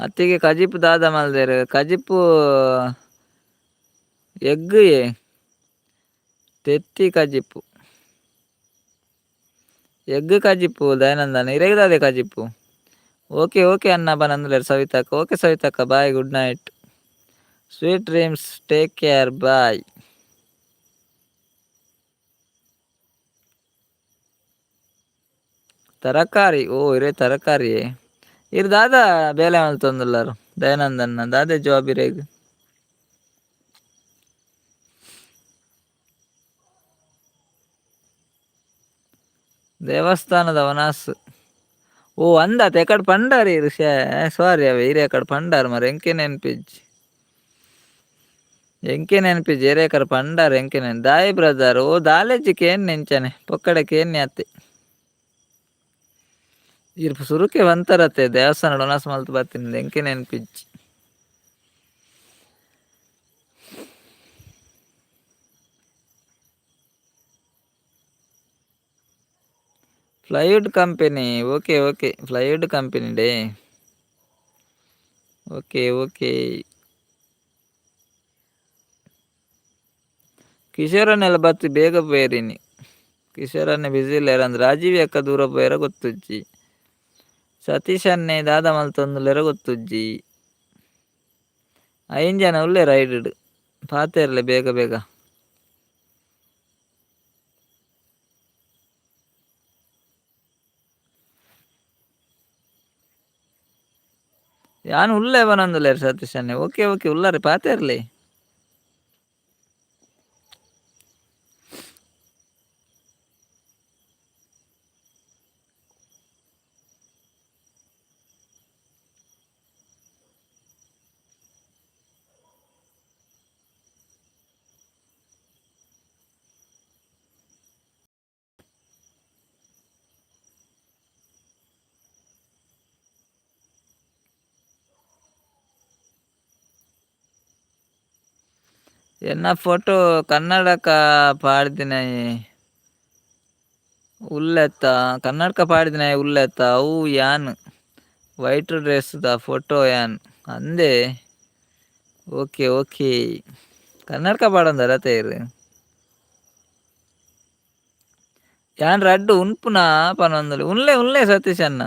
ಅತ್ತಿಗೆ ಕಜಿಪು ದಾದ ಮಲ್ದೆರ್ ಕಜಿಪು ಎಗ್ ಯೆ ತೆತ್ತಿ ಕಜಿಪು. ಎಗ್ ಕಜಿಪು ದಯಾನಂದನ ಇರೆಗ್ ದಾದೆ ಕಜಿಪು. ಓಕೆ ಓಕೆ ಅಣ್ಣ ಪನೊಂದುಲ್ಲೆರ್ ಸವಿತಕ್ಕ okay ಸವಿತಕ್ಕ bye good night. Sweet dreams take care bye. ತರಕಾರಿ ಓ ಇರೆ ತರಕಾರಿ ಇರ್ ದಾದ ಬೇಲೆ ಮಲ್ತೊಂದುಲ್ಲರು ದಯಾನಂದನ್ನ ದಾದೆ ಜಾಬ್ ಇರೆಗ್. ದೇವಸ್ಥಾನದ ವನಸ್ ಓ ಅಂದತೆ ಎಕಡ್ ಪಂಡಾರ್ ಇರ್ ಶ್ಯೇ ಸಾರಿ ಅವೆ ಇರೆ ಎಕಡ್ ಪಂಡಾರ್ ಮಾರ್ರೆ ಎಂಕೆ ನೆನ್ಪಿಜ್ಜಿ. ಎಂಕೆ ನೆನ್ಪಿಜ್ಜಿ ಏರೆ ಎಕಡ್ ಪಂಡಾರ್ ಎಂಕೆ ನೆನ್ ದಾಯೆ ಬ್ರದರ್ ಓ ದಾಲೇಜಿ ಕೇನ್ನೆ ಇಂಚನೆ ಪೊಕ್ಕಡೆ ಕೇನ್ನೆ ಅತ್ತೆ. ಇರ್ ಸುರುಕೆ ಬಂತಾರತೆ ದೇವಸ್ಥಾನ ವನಸ್ ಮಲ್ತ್ ಬತ್ತಿನ ಎಂಕೆ ನೆನ್ಪಿಜ್ಜಿ. Plywood company okay okay plywood company day okay okay. ಕಿಶೋರನ್ನೆಲ್ಲ ಬತ್ತಿ ಬೇಗ ಪೋಯೆರ್ ಇನಿ. ಕಿಶೋರನ್ನೇ ಬಿಸಿ ಇಲ್ಲೇರ ರಾಜೀವ್ ಅಕ್ಕ ದೂರ ಪೋಯೆರ ಗೊತ್ತುಜ್ಜಿ. ಸತೀಶ್ ಅನ್ನೆ ದಾದ ಮಲ್ತೊಂದುಲ್ಲೆರ ಗೊತ್ತುಜ್ಜಿ. ಐನ್ ಜನ ಉಲ್ಲೆರ್ ಐಡ್ ಪಾತೆರ್ಲೆ ಬೇಗ ಬೇಗ. ಯಾನ್ ಉಲ್ಲೆ ಪನೊಂದುಲ್ಲೆರ್ ಸತೀಶ್ ಅಣ್ಣೆ. ಓಕೆ ಓಕೆ ಉಲ್ಲರೆ ಪಾತೆರ್ಲೆ. ಎನ್ನ ಫೋಟೋ ಕನ್ನಡಕ ಪಾಡ್ದಿನಾಯೆ ಉಲ್ಲೆತ್ತ ಕನ್ನಡಕ ಪಾಡ್ದಿನಾಯೆ ಉಲ್ಲೆತ್ತ ಅವು ಯಾನ್ ವೈಟ್ ಡ್ರೆಸ್ದ ಫೋಟೋ ಯಾನ್ ಅಂದೆ. ಓಕೆ ಓಕೆ ಕನ್ನಡಕ ಪಾಡೊಂದರ ತೇರು ಯಾನ್ ರಡ್ಡ್ ಉನ್ಪುನ ಪನೊಂದುಲ್ಲೆ ಉನ್ಲೆ ಉನ್ಲೆ ಸತೀಶ್ ಅಣ್ಣ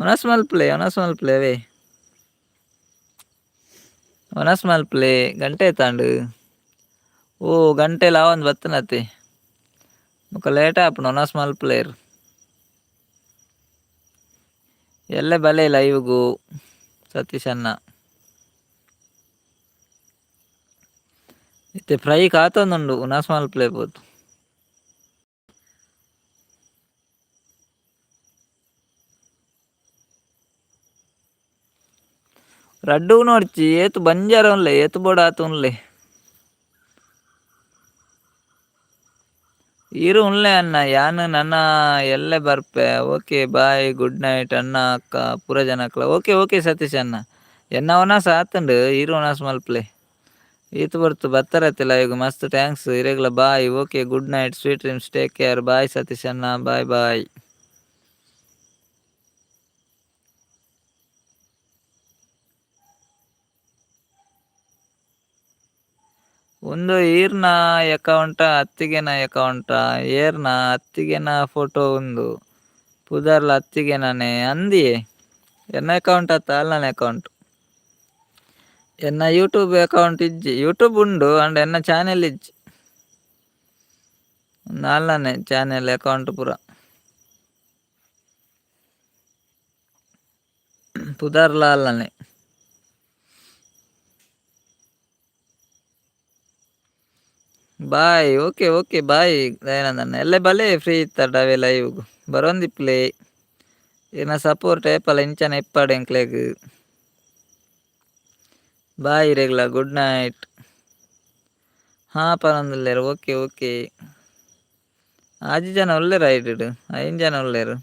ಒನಸ್ ಮಲ್ಪುಲೆ ಒನಸ್ ಮಲ್ಪುಲೆ ಅವೇ ಒನಸ್ ಮಲ್ಪುಲೆ ಗಂಟೆ ಆಯ್ತಾಂಡ್. ಓ ಗಂಟೆ ಲಾವಂದ್ ಬತ್ತನತೆ ಬೊಕ ಲೇಟ್ ಆಪುಂಡು ಒನಸ್ ಮಲ್ಪುಲೇರ್. ಎಲ್ಲೆ ಬಲೆ ಲೈವ್ಗು ಸತೀಶ್ ಅಣ್ಣ. ಇತ್ತೆ ಫ್ರೈ ಕಾತೊಂದುಂಡು ಒನಸ್ ಮಲ್ಪುಲೆ ಪೋತು. ರಡ್ಡು ನೋಡ್ಚಿ ಏತ್ ಬಂಜಾರ ಉನ್ಲೆ ಏತ್ ಬೋಡಾತ್ ಉನ್ಲೆ. ಇರು ಉನ್ಲೆ ಅಣ್ಣ ಯಾನ್ ನನ ಎಲ್ಲೆ ಬರ್ಪೆ. Okay bye good night ಅಣ್ಣ ಅಕ್ಕ ಪೂರ ಜನಕ್ಲ. ಓಕೆ ಓಕೆ ಸತೀಶ್ ಅಣ್ಣ ಎನ್ನ ಒನಸ್ ಆತುಂಡು ಇರು ಒನಸ್ ಮಲ್ಪುಲೆ. ಈತ್ ಪೊರ್ತು ಬತ್ತರತ್ತೆ ಲೈವ್ಗ್ ಮಸ್ತ್ thanks ಇರೆಗ್ಲ bye okay good night sweet dreams take care bye Satish ಅಣ್ಣ ಬಾಯ್ ಬಾಯ್. ಉಂದು ಈರ್ನ ಅಕೌಂಟ ಅತ್ತಿಗೆನ ಅಕೌಂಟ ಏರ್ನ ಅತ್ತಿಗೆನ ಫೋಟೋ ಉಂದು ಪುದರ್ಲ ಅತ್ತಿಗೆನನೆ ಅಂದಿಯೇ ಎನ್ನ ಅಕೌಂಟ್ ಅತ್ತ ಅಲ್ಲನ ಅಕೌಂಟ್. ಎನ್ನ ಯೂಟ್ಯೂಬ್ ಅಕೌಂಟ್ ಇಜ್ಜಿ ಯೂಟ್ಯೂಬ್ ಉಂಡು ಅಂಡ ಎನ್ನ ಚಾನೆಲ್ ಇಜ್ಜಿ. ನಾಲ್ನೇ ಚಾನೆಲ್ ಅಕೌಂಟ್ ಪೂರ. ಪುದರ್ಲ ಅಲ್ಲನೆ. Bye okay okay bye Dayananda ಎಲ್ಲೆ ಬಲೆ ಫ್ರೀ ಇತ್ತಡ ಅವೇ ಲೈವ್ ಬರೊಂದಿಪ್ಪುಲೆ. ಇರ್ನ ಸಪೋರ್ಟ್ ಏಪಲ ಇಂಚನೆ ಇಪ್ಪಡ್ ಎಂಕ್ಲೆಗ್. ಬಾಯ್ ಇರೆಗ್ಲ ಗುಡ್ ನೈಟ್. ಹಾ ಪನೊಂದುಲ್ಲೆರ್ ಓಕೆ ಓಕೆ. ಆಜಿ ಜನ ಉಲ್ಲೆರ್ ಐಡ್ ಐನ್ ಜನ ಉಲ್ಲೆರ್.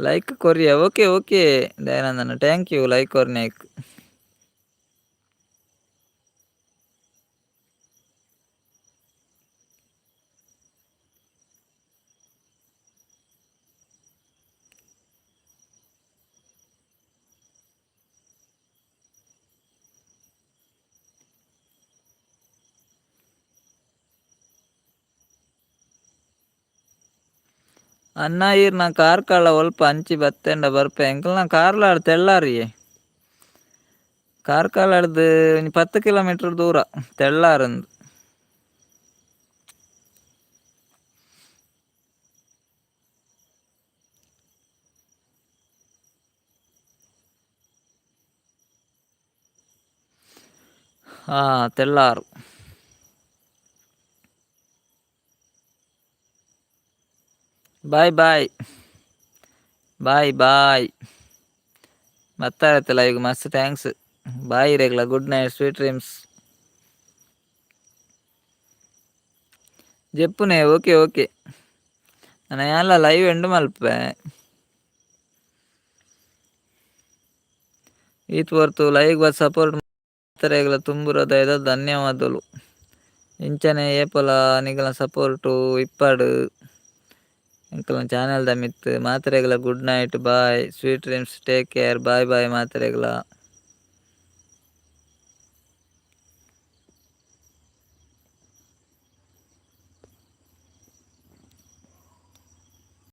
ಲೈಕ್ ಕೊರಿಯ okay okay Dayanandan thank you like ಕೊರ್ನೇಕ್. ಅಣ್ಣ ಈರ್ನ ಕಾರ್ಕಳ ಒಲ್ಪ ಅಂಚಿ ಬತ್ತೆಂಡ ಬರ್ಪೆ ಎಂಕಲ್ನ ಕಾರ್ಲಾಡ್ ತೆಳ್ಳಾರಿಯೇ. ಕಾರ್ಕಳಡ್ದ್ ಒಂಜಿ 10 ಕಿಲೋಮೀಟರ್ ದೂರ ತೆಳ್ಳಾರಂದು. ಹಾ Tellar. Bye bye bye bye. ಬತ್ತಾರತ್ತಲ್ಲ ಈಗ ಮಸ್ತ್ thanks. ಬಾಯ್ ಇರೆಗ್ಲ good night sweet dreams. ಜೆಪ್ಪುನೆ okay okay. ನನ ಯಾನ್ಲ ಲೈವ್ ಎಂಡ್ ಮಲ್ಪೆ. ಈತ್ ಪೊರ್ತು ಲೈವ್ ಬತ್ ಸಪೋರ್ಟ್ ಮಾತೆರೆಗ್ಲ ತುಂಬು ಹೃದಯದ ಧನ್ಯವಾದಲು. ಇಂಚನೆ ಏಪಲ ನಿಗಲ್ನ ಸಪೋರ್ಟು ಇಪ್ಪಡ್. ಎಂಕಲ್ನ ಚಾನೆಲ್ದ ಮಿತ್ತ್ ಮಾತೆರೆಗ್ಲ good night bye sweet dreams take care bye bye ಮಾತೆರೆಗ್ಲ.